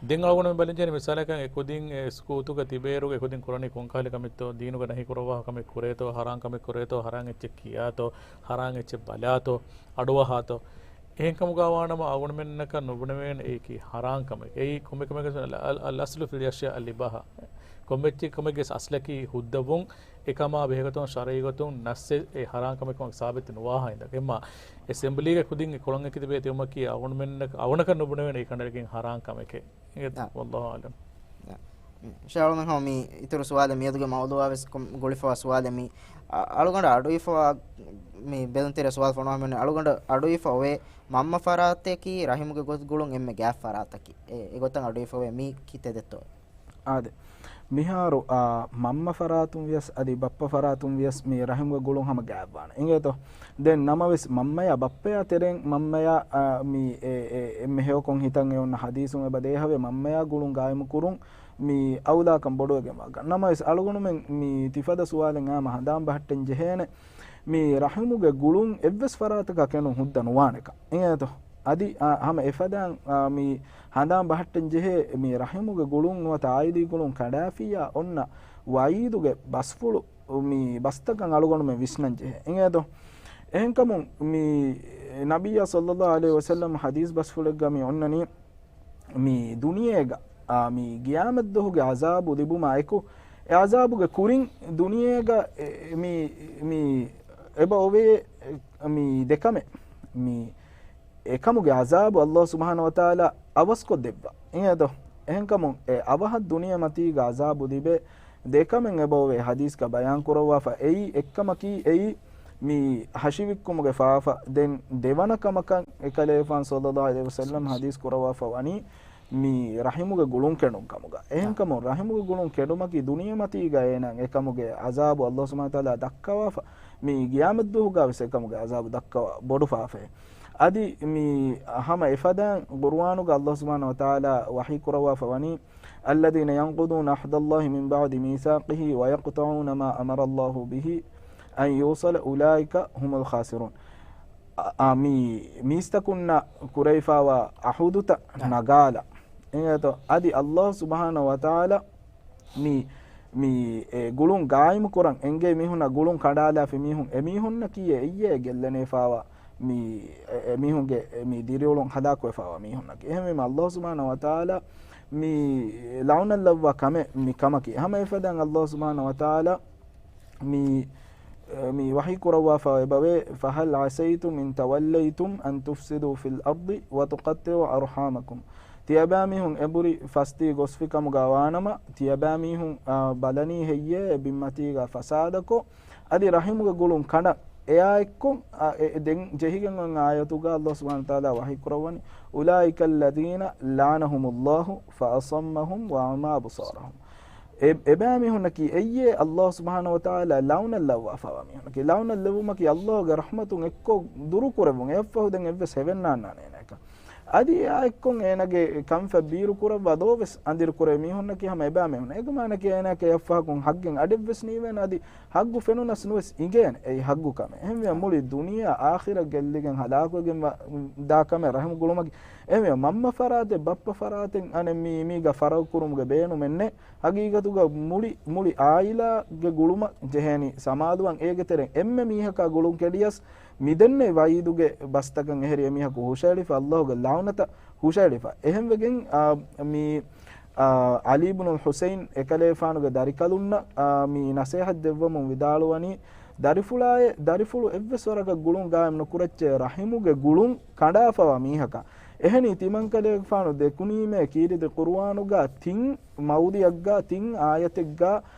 ދެން އަޅުގަނޑުމެން ބަލަންޖެހޭނެ މިސާލަކަށް އެ ކުދިން އެ ސްކޫލްތަކުގަ ތިބޭއިރުގަ އެ ކުދިން ކުރަނީ ކޮންކަހަލަ ކަމެއްތޯ، ދީނުގަ ނަހީ ކުރައްވާ ކަމެއް ކުރޭތޯ، ޙަރާމް ކަމެއް ކުރޭތޯ، ޙަރާމް އެއްޗެއް ކިޔާތޯ، ޙަރާމް އެއްޗެއް ބަލާތޯ، އަޑުއަހާތޯ. އެހެންކަމުގަ ވާނަމަ އަޅުގަނޑުމެންނަކަށް ނުބުނެވޭނެ އެއީކީ ޙަރާމް ކަމެއް. އެއީ ކޮންމެ ކަމެއްގެ އަލް-، އަލް-، އަލް-، އަލްއަޞްލު ފިލް އަޝްޔާ އަލް އިބާޙާ. ކޮންމެ އެއްޗެއް ކަމެއްގެ އަސްލަކީ ހުއްދަވުން، އެކަމާ ބެހޭގޮތުން ޝަރުޢީ ގޮތުން ނައްޞެއް އެ ޙަރާމް ކަމެއް ކަމަށް ސާބިތު ނުވާހާ ހިނދަކަށް. އެމާ އެސެމްބްލީގެ ކުދިން އެ ކޮޅަށް އެކި ތިބޭ ތިބުމަކީ އަޅުގަނޑުމެންނަކަށް، އަޅުގަނޑަކަށް ނުބުނެވޭނެ އެ ކަނޑައެޅިގެން ޙަރާމް ކަމެކޭ. އާ. ވައްލާހު އަޢުލަމް. އާ. އިންޝާﷲ މި ހަމަ މި އިތުރު ސުވާލެއް މިއަދުގެ މައުޟޫޢާ ވެސް ކޮ-، ގުޅިފަވާ ސުވާލެއް މި. އަ-، އަޅުގަނޑަށް އަޑުއިވިފަވާ މި ބެލުންތެރި ސުވާލު ފޮނުވާ މި އަޅުގަނޑަށް އަޑުއިވިފަ އޮވޭ މަންމަ ފަރާތަކީ ރަޙިމުގެ ގޮތް ގުޅުން އެންމެ ގާތް ފަރާތަކީ. އެ، އެގޮތަށް އަޑުއިވިފަ އޮވޭ މީ ކިތެދެއްތޯ؟ އާދެ. މިހާރު، އާ، މަންމަ ފަރާތުން ވިޔަސް އަދި ބައްޕަ ފަރާތުން ވިޔަސް މި ރަޙިމުގެ ގުޅުން ހަމަ ގާތްވާނެ. އިނގޭތޯ؟ ދެން ނަމަވެސް މަންމަޔާ ބައްޕަޔާ ތެރެއިން މަންމަޔާ، އާ، މި އެ، އެ، އެންމެ ހެޔޮކޮން ހިތަށް އެ އޮންނަ ޙަދީޘުން އެބަ ދޭހަވޭ، މަންމަޔާ ގުޅުން ގާއިމު ކުރުން މި އައުލާކަން ބޮޑުވެގެން ވާކަން. ނަމަވެސް އަޅުގަނޑުމެން މި ތިފަދަ ސުވާލެއް ހަމަ ހަނދާން ބަހައްޓަން ޖެހޭނެ. މި ރަޙިމުގެ ގުޅުން އެއްވެސް ފަރާތަކާ ކެނޑުން ހުއްދަ ނުވާނެކަން. އިނގޭތޯ؟ އަދި، އާ، ހަމަ އެފަދައިން، އާ، މި ހަނދާން ބަހައްޓަން ޖެހޭ މި ރަޙިމުގެ ގުޅުން ނުވަތަ އާއިލީ ގުޅުން ކަނޑާފިއްޔާ އޮންނަ ވަޢީދުގެ ބަސްފުޅު މި ބަސްތަކަށް އަޅުގަނޑުމެން ވިސްނަން ޖެހޭ. އިނގޭތޯ؟ އެހެންކަމުން މި ނަބިއްޔާ ޞައްލައްލާހު ޢަލައިހި ވަސައްލަމް ޙަދީޘް ބަސްފުޅެއްގަ މި އޮންނަނީ، މި ދުނިޔޭގަ، އާ، މި ގިޔާމަތްދުވަހުގެ ޢަޒާބު ލިބުމާ އެކު، އެ ޢަޒާބުގެ ކުރިން ދުނިޔޭގަ އެ، މި، މި އެބަ އޮވޭ މި ދެކަމެއް. މި އެކަމުގެ ޢަޒާބު ﷲ ސުބްޙާނަހޫ ވަތަޢާލާ އަވަސްކޮށްދެއްވާ. އިނގޭތޯ؟ އެހެންކަމުން އެ އަވަހަށް ދުނިޔެމަތީގަ ޢަޒާބު ލިބޭ ދެކަމެއް އެބައޮވޭ ޙަދީޘްގަ ބަޔާން ކުރައްވާފަ. އެއީ އެއްކަމަކީ، އެއީ މި ހަށިވިއްކުމުގެ ފާފަ. ދެން ދެވަނަ ކަމަކަށް އެކަލޭފާނު ޞައްލައްލާހު ޢަލައިހި ވަސައްލަމް ޙަދީޘް ކުރައްވާފަ ވަނީ މި ރަޙިމުގެ ގުޅުން ކެނޑުން ކަމުގަ. އެހެންކަމުން ރަޙިމުގެ ގުޅުން ކެނޑުމަކީ ދުނިޔެމަތީގަ އޭނާ އެކަމުގެ ޢަޒާބު ﷲ ސުބްޙާނަހޫ ވަތަޢާލާ ދައްކަވާފަ. މި ގިޔާމަތްދުވަހުގަ ވެސް އެކަމުގެ ޢަޒާބު ދައްކަވާ ބޮޑު ފާފައެއް. އަދި މި ހަމަ އެފަދައިން ޤުރުއާނުގަ ﷲ ސުބްޙާނަހޫ ވަތަޢާލާ ވަޙީ ކުރައްވާފަ ވަނީ، الذين ينقضون عهد الله من بعد ميثاقه ويقطعون ما أمر الله به أن يوصل أولئك هم الخاسرون. އަ، އަ، މި މީސްތަކުންނަށް ކުރެވިފާވާ ޢަހުދުތައް ނަގާލާ. އިނގޭތޯ؟ އަދި ﷲ ސުބްޙާނަހޫ ވަތަޢާލާ މި، މި، އެ، ގުޅުން ގާއިމު ކުރަން އެނގޭ މީހުންނަށް ގުޅުން ކަނޑާލާފި މީހުން، އެ މީހުންނަކީ އެއްޔޭ ގެއްލެނޭފާވާ މި، އެ، އެ މީހުންގެ މި ދިރިއުޅުން ހަލާކުވެފާވާ މީހުންނަކީ. އެހެންވީމަ ﷲ ސުބްޙާނަހޫ ވަތަޢާލާ މި ލަޢުނަތްލައްވާ ކަމެއް މި ކަމަކީ. ހަމަ އެފަދައިން ﷲ ސުބްޙާނަހޫ ވަތަޢާލާ މި، މި ވަޙީ ކުރައްވާފަ އެބަވޭ، فهل عسيتم إن توليتم أن تفسدوا في الأرض وتقطعوا أرحامكم. ތިޔަބައިމީހުން އެބުރި ފަސްދީ ގޮސްފި ކަމުގަ ވާނަމަ، ތިޔަބައިމީހުން، އާ، ބަލަނީ ހެއްޔޭ ބިންމަތީގަ ފަސާދަކޮށް، އަދި ރަޙިމުގެ ގުޅުން ކަނޑަން. އެއާއެއްކޮށް، އާ، އެ، ދެން ޖެހިގެން އޮތް އާޔަތުގަ ﷲ ސުބްޙާނަހޫ ވަތަޢާލާ ވަޙީ ކުރައްވަނީ، أولئك الذين لعنهم الله فأصمهم وأعمى أبصارهم. އެ، އެބައިމީހުންނަކީ އެއްޔޭ ﷲ ސުބްޙާނަހޫ ވަތަޢާލާ ލަޢުނަތް ލައްވާފައިވާ މީހުންނަކީ. ލަޢުނަތް ލެއްވުމަކީ ﷲ ގެ ރަޙްމަތުން އެއްކޮށް ދުރުކުރެއްވުން. އެއަށްފަހު ދެން އެއްވެސް ހެވެއްނާންނާނެ އޭނައަކަށް. އަދި އެއާއެއްކޮށް އޭނަގެ ކަންފަތް ބީރު ކުރައްވާ ލޯވެސް އަނދިރު ކުރޭ މީހުންނަކީ ހަމަ އެބައިމީހުން. އޭގެ މާނައަކީ އޭނައަކަށް އެއަށްފަހަކުން ޙައްޤެއް އަޑެއްވެސް ނީވޭނެ. އަދި ޙައްޤު ފެނުނަސް ނުވެސް އިނގޭނެ އެއީ ޙައްޤު ކަމެއް. އެހެންވެ މުޅި ދުނިޔެ އާޚިރަތް ގެއްލިގެން ހަލާކުވެގެން ވަ-، ދާ ކަމެއް ރަޙިމު ގުޅުމަކީ. އެހެންވެ މަންމަ ފަރާތެއް ބައްޕަ ފަރާތެއް އަނެއް މީ މީގަ ފަރަގު ކުރުމުގެ ބޭނުމެއް ނެތް. ޙަޤީޤަތުގަ މުޅި، މުޅި ޢާއިލާގެ ގުޅުމަށް ޖެހޭނީ ސަމާލުވަން. އޭގެ ތެރެއިން އެންމެ މީހަކާ ގުޅުން ކެޑިޔަސް މިދެންނެވި ވަޢީދުގެ ބަސްތަކަށް އެހެރި އެމީހަކު ހުށައެޅިފަ، ﷲ ގެ ލަޢުނަތަށް ހުށައެޅިފަ. އެހެންވެގެން، އާ، މި، އާ، ޢަލީ ބުނުލް ޙުސައިން އެކަލޭފާނުގެ ދަރިކަލުންނަށް، އާ، މި ނަޞޭޙަތް ދެއްވަމުން ވިދާޅުވަނީ، ދަރިފުޅާއޭ، ދަރިފުޅު އެއްވެސް ވަރަކަށް ގުޅުން ގާއިމް ނުކުރައްޗޭ ރަޙިމުގެ ގުޅުން ކަނޑާފަވާ މީހަކަށް. އެހެނީ ތިމަންކަލޭގެފާނު ދެކުނީމޭ ކީރިތި ޤުރުއާނުގަ ތިން މައުޟިޢަށްގަ ތިން އާޔަތެއްގަ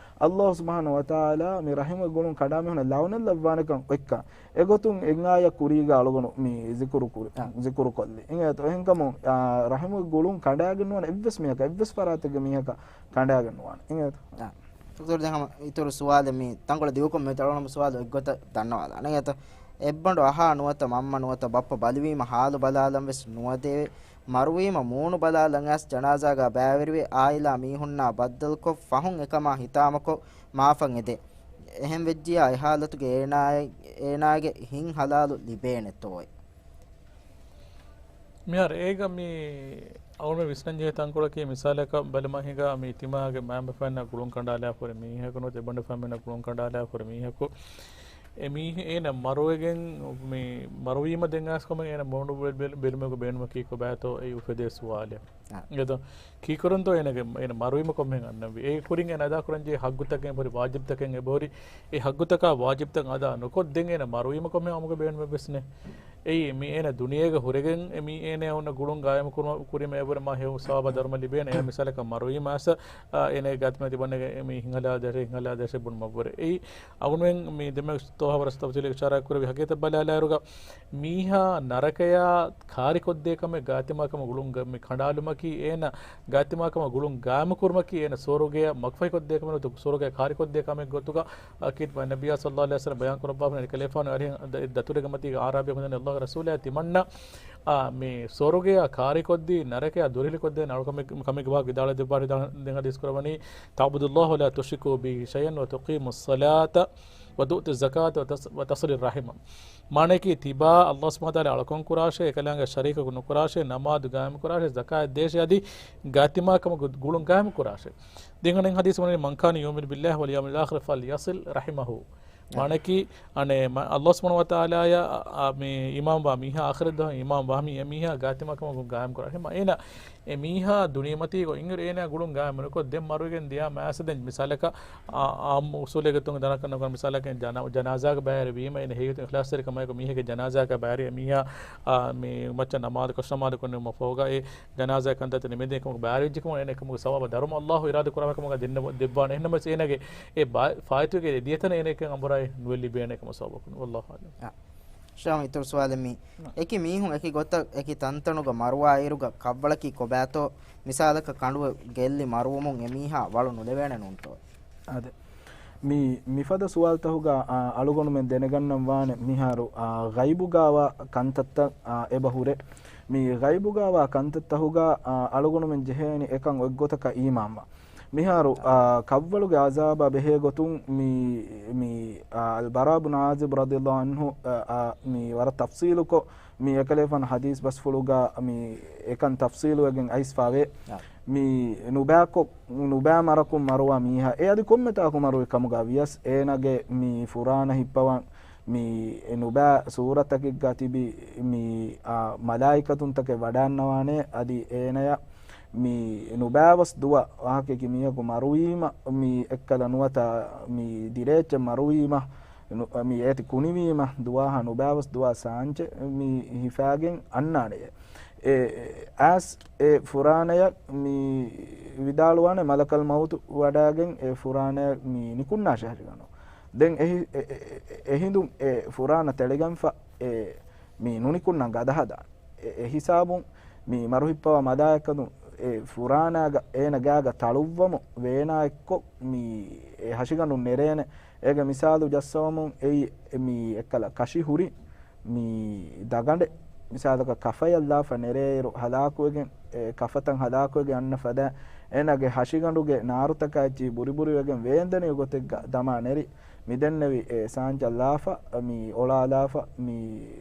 ﷲ ސުބްޙާނަހޫ ވަތަޢާލާ މި ރަޙިމުގެ ގުޅުން ކަނޑާ މީހުންނަށް ލަޢުނަތް ލައްވާނެކަން އޮތްކަން. އެގޮތުން އެއް އާޔަތް ކުރީގަ އަޅުގަނޑު މި ޒިކުރު ކުރި، އާ. ޒިކުރު ކޮށްލި. އިނގޭތޯ؟ އެހެންކަމުން، އާ، ރަޙިމުގެ ގުޅުން ކަނޑާގެން ނުވާނެ އެއްވެސް މީހަކަށް، އެއްވެސް ފަރާތެއްގެ މީހަކަށް ކަނޑާގެން ނުވާނެ. އިނގޭތޯ؟ އާ. ދޮކްޓަރު ދެން ހަމަ އިތުރު ސުވާލެއް މި ތަންކޮޅެއް ދިގުކޮށް މި އަޅުގަނޑު ސުވާލު އެއްގޮތަށް ދަންނަވާލާނަން. އިނގޭތޯ؟ އެއްބަނޑު އަހާ ނުވަތަ މަންމަ ނުވަތަ ބައްޕަ ބަލިވީމަ ހާލު ބަލާލަން ވެސް ނުވަދެވޭ. މަރުވީމަ މޫނު ބަލާލަން އައިސް ޖަނާޒާގަ ބައިވެރިވި އާއިލާ މީހުންނާ ބައްދަލުކޮށް ފަހުން އެކަމާ ހިތާމަކޮށް މާފަށް އެދޭ. އެހެން ވެއްޖިޔާ އެ ހާލަތުގަ އޭނާ، އޭނާގެ ހިތް ހަލާލު ލިބޭނެތޯއޭ؟ މިހާރު އޭގަ މި އަޅުގަނޑު ވިސްނަންޖެހޭ ތަންކޮޅަކީ މިސާލަކަށް ބަލަމާ ހިނގާ މި ތިމާގެ މައިންބަފައިންނާ ގުޅުން ކަނޑާލާފަ ހުރި މީހަކު ނުވަތަ އެއްބަނޑުފައިންނާ ގުޅުން ކަނޑާލާފަ ހުރި މީހަކު އެ މީހެއް އޭނަ މަރުވެގެން މި މަރުވީމަ ދެން އައިސް ކޮމެން އޭނަ މޫނު ބެ-، ބެ-، ބެލުމެއް ބޭނުމަކީ ކޮބާތޯ އެ އުފެދޭ ސުވާލެއް. އާ. އެދޯ، ކީކުރަންތޯ އޭނަގެ، އޭނަ މަރުވީމަ ކޮންމެހެން އަންނަންވީ؟ އޭ ކުރިން އޭނަ އަދާކުރަންޖެހޭ ޙައްޤުތަކެއް އެބަހުރި، ވާޖިބްތަކެއް އެބަހުރި. އެ ޙައްޤުތަކާ ވާޖިބްތައް އަދާ ނުކޮށް ދެން އޭނަ މަރުވީމަ ކޮންމެހެން އައުމުގެ ބޭނުމެއް ވެސް ނެތް. އެއީ، މި އޭނަ ދުނިޔޭގަ ހުރެގެން އެ މި އޭނަ އޮންނަ ގުޅުން ގާއިމު ކުރުމަ-، ކުރީމަ އެބަހުރި މާ ހެޔޮ ސަވާބާ ދަރުމަ ލިބޭނެ. އޭނަ މިސާލަކަށް މަރުވީމަ އައިސް، އާ، އޭނަގެ ގާތްމަ ތިބަންނެގެ މި ހިނގަލާ ދަށެ، ހިނގަލާ ދަށެ ބުނުމަށްވުރެ. އެއީ، އަގުނުވެން މި ދެމެ ތޯހާ ވަރަސް ތަފްސީލީ އިޝާރާތް ކުރެއްވި ހަގީގަތަށް ބަލާލާއިރުގަ، މީހާ ނަރަކަޔާ ކާރިކޮށްދޭ ކަމެއް ގާތިމާ ކަމަށް ގުޅުން ގަ-، މި ކަނޑާލުމަކީ އޭނަ ގާތިމާ ކަމަށް ގުޅުން ގާއިމު ކުރުމަކީ އޭނަ ސުވަރުގެއަށް މަގުފަހިކޮށްދޭ ކަމެއް ނުވަތަ ސުވަރުގެއަށް ކާރިކޮށްދޭ ކަމެއް ގޮތުގަ، އަކީދު ނަބިއްޔާ ޞައްލައްލާހު ޢަލައިހި ވަސައްލަމް ބަޔާން ކުރައްވާފަ އެކަލޭފާނު އަރިހަށް ދަ-، ދަތުރެއްގެ މަތީގަ އާރާބިޔަކު ވަންދެން ﷲގެ ރަސޫލާ ތިމަންނަ، އާ، މި ސުވަރުގެއާ ކާރިކޮށްދީ ނަރަކަޔާ ދުރުހިލިކޮށްދޭނެ އަޅުކަމެއް، ކަމެއްގެ ބާ ވިދާޅުވެ ދެއްވާ ދެން ޙަދީޘް ކުރައްވަނީ، تعبد الله ولا تشرك به شيئا وتقيم الصلاة وتؤتي الزكاة وتص-، وتصل الرحم. މާނައަކީ ތިބާ ﷲ ސުބްޙާނަހޫ ވަތަޢާލާ އަޅުކަން ކުރާށޭ، އެކަލާނގެ ޝަރީކަކު ނުކުރާށޭ، ނަމާދު ގާއިމް ކުރާށޭ، ޒަކާތް ދޭށޭ އަދި ގާތިމާ ކަމަށް ގު-، ގުޅުން ގާއިމް ކުރާށޭ. ދެން އަނެއް ޙަދީޘް ވަނީ، من كان يؤمن بالله واليوم الآخر فليصل رحمه. މާނައަކީ، އަނެއް، މަ-، ﷲ ސުބްޙާނަހޫ ވަތަޢާލާޔާ، އަ، އަ، މި އީމާންވާ މީހާ، އާޚިރަތް ދުވަހަށް އީމާންވާ މީ-، އެ މީހާ ގާތިމާ ކަމަށް ގު-، ގާއިމް ކުރާށޭ. އެހެންމަ އޭނަ އެ މީހާ ދުނިޔެމަތީގަ އިންއިރު އޭނާ ގުޅުން ގާއިމުނުކޮށް ދެން މަރުވެގެން ދިޔާ މައިސަ ދެން މިސާލަކަށް އާ، އާއްމު އުސޫލެއްގެ ތުނގ ދަނަކަން ނަގަން މިސާލަކަށް ޖަނާ-، ޖަނާޒާގަ ބައިވެރިވީމަ އޭނަ ހެޔޮތަން އިޚްލާޞްތެރިކަމާއެކު މީހެއްގެ ޖަނާޒާގަ ބައިވެރި މީހާ، އާ، މި މައްޗަށް ނަމާދު ކަށަނަމާދު ކޮށްނުމަށް ފަހުގަ އެ ޖަނާޒާ ކަންތައްތައް ނިމެދޭ ކަމަކު ބައިވެރިވެއްޖެ ކަމަށް އޭނަ އެކަމުގެ ސަވާބަށް ދަރުމަ ﷲ އިރާދަ ކުރާ ކަމަކަށް ދެންނެވި-، ދެއްވާނެ. އެހެންނަމަވެސް އޭނަގެ އެ ބާ-، ފާއިތުގެ ދިޔަތަނަށް އޭނަ އެކަން އަނބުރާއެއް ނުވެ ލިބޭނެ ކަމަށް ސަބަބަކުން. ވައްލާހު އަޢުލަމް. ޝާމް، އިތުރު ސުވާލެއް މީ. އެކި މީހުން އެކި ގޮތަށް އެކި ތަންތަނުގަ މަރުވާއިރުގަ ކަށްވަޅަކީ ކޮބާތޯ؟ މިސާލަކަށް ކަނޑު ގެއްލި މަރުވުމުން އެ މީހާ ވަޅު ނުލެވޭނެ ނޫންތޯ؟ އާދެ. މި، މިފަދަ ސުވާލުތަހުގަ، އާ، އަޅުގަނޑުމެން ދެނެގަންނަން ވާނެ މިހާރު، އާ، ޣައިބުގާވާ ކަންތައްތައް، އާ، އެބަ ހުރޭ. މި ޣައިބުގާވާ ކަންތައްތަހުގަ، އާ، އަޅުގަނޑުމެން ޖެހޭނެ އެކަން އޮތްގޮތަކަށް އީމާންވާ. މިހާރު، އާ، ކަށްވަޅުގެ ޢަޒާބާ ބެހޭ ގޮތުން މި، މި، އާ، އަލްބަރާ ބުން ޢާޒިބް ރަޟިޔަﷲ ޢަންހު، އާ، އާ، މި ވަރަށް ތަފްޞީލުކޮށް، މި އެކަލޭފާނު ޙަދީޘް ބަސްފުޅުގަ މި އެކަން ތަފްޞީލުވެގެން އައިސްފާވޭ. އާ. މި ނުބާކޮށް، ނުބާ މަރަކުން މަރުވާ މީހާ އެ އަދި ކޮންމެ ތާކު މަރުވި ކަމުގަ ވިޔަސް އޭނާގެ މި ފުރާނަ ހިއްޕަވަން މި ނުބާ ސޫރަތަކެއްގަ ތިބި މި، އާ، މަލާއިކަތުންތަކެއް ވަޑައަންނަވާނެ. އަދި އޭނަޔަށް މި ނުބާވަސް ދުވަ ވާހަކައަކީ މީހަކު މަރުވީމަ މި އެއްކަލަ ނުވަތަ މި ދިރޭއްޗެއް މަރުވީމަ ނު-، މި އޭތި ކުނިވީމަ ދުވާހާ ނުބާވަސް ދުވާ ސާންޗެއް މި ހިފާގެން އަންނާނެޔޭ. އެ، އެ، އާސް އެ ފުރާނަޔަށް މި ވިދާޅުވާނެ މަލަކަލް މައުތު ވަޑައިގެން އެ ފުރާނަޔަށް މި ނިކުންނާށޭ ހަށިގަނޑު. ދެން އެހި-، އެ، އެ، އެ، އެހިނދުން އެ ފުރާނަ ތެޅިގެންފަ އެ މި ނުނިކުންނަން ގަދަ ހަދާނެ. އެ، އެ ހިސާބުން މި މަރުހިއްޕަވާ މަލާއިކަތުން އެ ފުރާނާގަ އޭނަ ގާގަ ތަޅުއްވަމު ވޭނާއެއްކޮށް މި އެ ހަށިގަނޑުން ނެރޭނެ. އޭގެ މިސާލު ޖައްސަވަމުން އެއީ މި އެއްކަލަ ކަށި ހުރި މި ދަގަނޑެއް މިސާލަކަށް ކަފަޔަށް ލާފަ ނެރޭއިރު ހަލާކުވެގެން، އެ ކަފަތައް ހަލާކުވެގެން އަންނަ ފަދަ އޭނާގެ ހަށިގަނޑުގެ ނާރުތަކާ އެއްޗިހި ބުރިބުރިވެގެން ވޭންދެނި ގޮތެއްގަ ދަމާ ނެރި މި ދެންނެވި އެ ސާންޗަށް ލާފަ، މި އޮޅާލާފަ، މި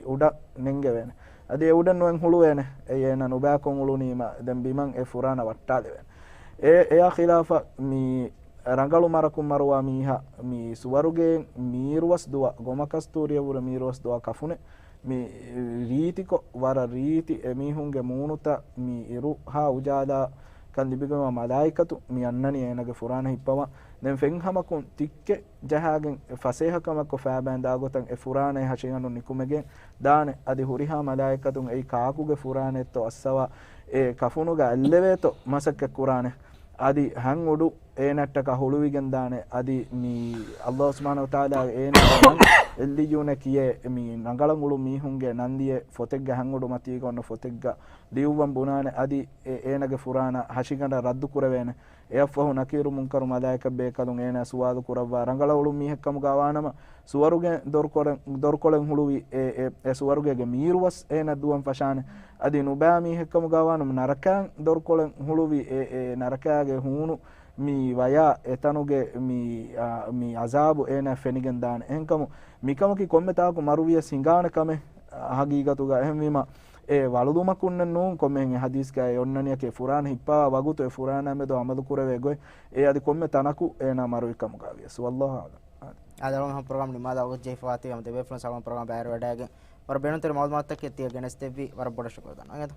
އުޑަށް ނެންގެވޭނެ. އަދި އެ އުޑަށް ނުއެން ހުޅުވޭނެ. އެ އޭނަ ނުބާކޮށް އުޅުނީމަ ދެން ބިމަށް އެ ފުރާނަ ވައްޓާލެވޭނެ. އެ، އެޔާ ޚިލާފަށް މި ރަނގަޅު މަރަކުން މަރުވާ މީހާ މި ސުވަރުގެއިން މީރުވަސް ދުވަ ގޮމަ ކަސްތޫރިއަށްވުރެ މީރުވަސް ދުވަ ކަފުނެއް މި ރީތިކޮށް، ވަރަށް ރީތި އެމީހުންގެ މޫނުތައް މި އިރުހާ އުޖާލާ ކަން ލިބިގެންވާ މަލާއިކަތު މި އަންނަނީ އޭނަގެ ފުރާނަ ހިއްޕަވާ. ދެން ފެންހަމަކުން ތިއްކެ ޖަހާގެން ފަސޭހަކަމަކޮށް ފައިބައިން ދާގޮތަށް އެ ފުރާނަ އެ ހަށިގަނޑުން ނިކުމެގެން ދާނެ. އަދި ހުރިހާ މަލާއިކަތުން އެއީ ކާކުގެ ފުރާނައެއްތޯ އައްސަވާ އެ ކަފުނުގަ އަތްލެވޭތޯ މަސައްކަތް ކުރާނެ. އަދި ހަން އުޑު އޭނައަށްޓަކާ ހުޅުވިގެން ދާނެ. އަދި މި ﷲ ސުބްޙާނަހޫ ވަތަޢާލާ އޭނަ އެއްލިއްޔޫނޭ ކިޔޭ މި ރަނގަޅަށް އުޅުނު މީހުންގެ ނަން ލިޔޭ ފޮތެއްގެ ހަން އުޑު މަތީގަ އޮންނަ ފޮތެއްގަ ލިޔުއްވަން ބުނާނެ. އަދި އެ އޭނަގެ ފުރާނަ ހަށިގަނޑަށް ރައްދު ކުރެވޭނެ. އެއަށްފަހު ނަކީރު މުންކަރު މަލާއިކަ ބޭކަލުން އޭނާ ސުވާލު ކުރައްވާ ރަނގަޅަށް އުޅުނު މީހެއް ކަމުގަ ވާނަމަ، ސުވަރުގެ ދޮރުކޮޅެއް، ދޮރުކޮޅެއް ހުޅުވި އެ، އެ، އެ ސުވަރުގޭގެ މީރުވަސް އޭނަ ދުވަން ފަށާނެ. އަދި ނުބާ މީހެއް ކަމުގަ ވާނަމަ، ނަރަކާ ދޮރުކޮޅެއް ހުޅުވި އެ، އެ ނަރަކާގެ ހޫނު މި ވަޔާ އެތަނުގެ މި، އާ، މި އަޒާބު އޭނާ ފެނިގެން ދާނެ. އެހެންކަމުން މިކަމަކީ ކޮންމެ ތާކު މަރުވިޔަސް ހިނގާނެ ކަމެއް، އާ، ހަގީގަތުގަ. އެހެންވީމަ، އެ ވަޅުލުމަކުންނެއް ނޫން، ކޮންމެހެން އެ ހަދީސްގައި އޮންނަނިއަކީ ފުރާނަ ހިއްޕާ ވަގުތު އެ ފުރާނަ މެދު އަމަލު ކުރެވޭ ގޮތް، އެ އަދި ކޮންމެ ތަނަކު އޭނާ މަރުވި ކަމުގަ ވިޔަސް. ވައްލާހު އަޢުލަމް. އާދެ، އަޅުގަނޑު ޕްރޮގްރާމް ނިމާލާ ގޮތް ޖެހިފަވާތީ ހަމަ ދެބޭފުޅުން ސަލާމް ޕްރޮގްރާމް ބައިވެރިވަޑައިގެން ވަރަށް ބޭނުންތެރި މަޢުލޫމާތުތަކެއް ތިޔަ ގެނެސްދެއްވީ. ވަރަށް ބޮޑަށް ޝުކުރު ދަންނަވަން.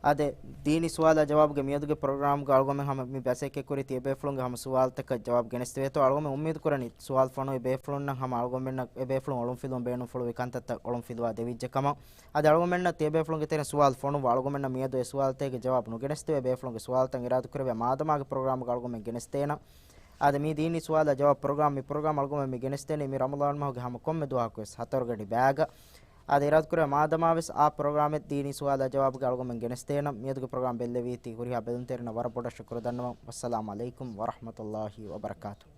އާދެ، ދީނީ ސުވާލާ ޖަވާބުގެ މިއަދުގެ ޕްރޮގްރާމްގަ އަޅުގަމެން ހަމަ މި ބަސްއެކެއް ކުރި ތިޔަބޭފުޅުންގެ ހަމަ ސުވާލުތަކަށް ޖަވާބު ގެނެސްދެވޭތޯ. އަޅުގަމެން އުއްމީދު ކުރަނީ ސުވާލު ފޮނުވި ބޭފުޅުންނަށް ހަމަ އަޅުގަމެންނަށް އެ ބޭފުޅުން އޮޅުންފިލުވަން ބޭނުންފުޅުވި ކަންތައްތައް އޮޅުންފިލުވާ ދެވިއްޖެ ކަމަށް. އަދި އަޅުގަމެންނަށް ތިޔަބޭފުޅުންގެ ތެރެއިން ސުވާލު ފޮނުއްވާ އަޅުގަމެންނަށް މިއަދު އެ ސުވާލުތަކުގެ ޖަވާބު ނުގެނެސްދެވޭ ބޭފުޅުންގެ ސުވާލުތައް އިރާދަކުރެވޭ މާދަމާގެ ޕްރޮގްރާމްގަ އަޅުގަމެން ގެނެސްދޭނަން. އާދެ، މީ ދީނީ ސުވާލާ ޖަވާބު ޕްރޮގްރާމް. މި ޕްރޮގްރާމް އަޅުގަމެން މި ގެނެސްދޭނީ މި ރަމަޟާން މަހުގެ ހަމަ ކޮންމެ ދުވަހަކުވެސް ހަތަރުގަޑި ބައިގަ. އާދެ، އިރާދަކުރެވޭ މާދަމާވެސް އާ ޕްރޮގްރާމެއް ދީނީ ސުވާލާ ޖަވާބުގަ އަޅުގަމެން ގެނެސްދޭނަން. މިއަދުގެ ޕްރޮގްރާމް ބެއްލެވީތީ ހުރިހާ ބެލުންތެރިންނަށް ވަރަށް ބޮޑަށް ޝުކުރު ދަންނަވަން. ވައްސަލާމް ޢަލައިކުމް ވަރަޙްމަތުﷲި ވަބަރަކާތުހު.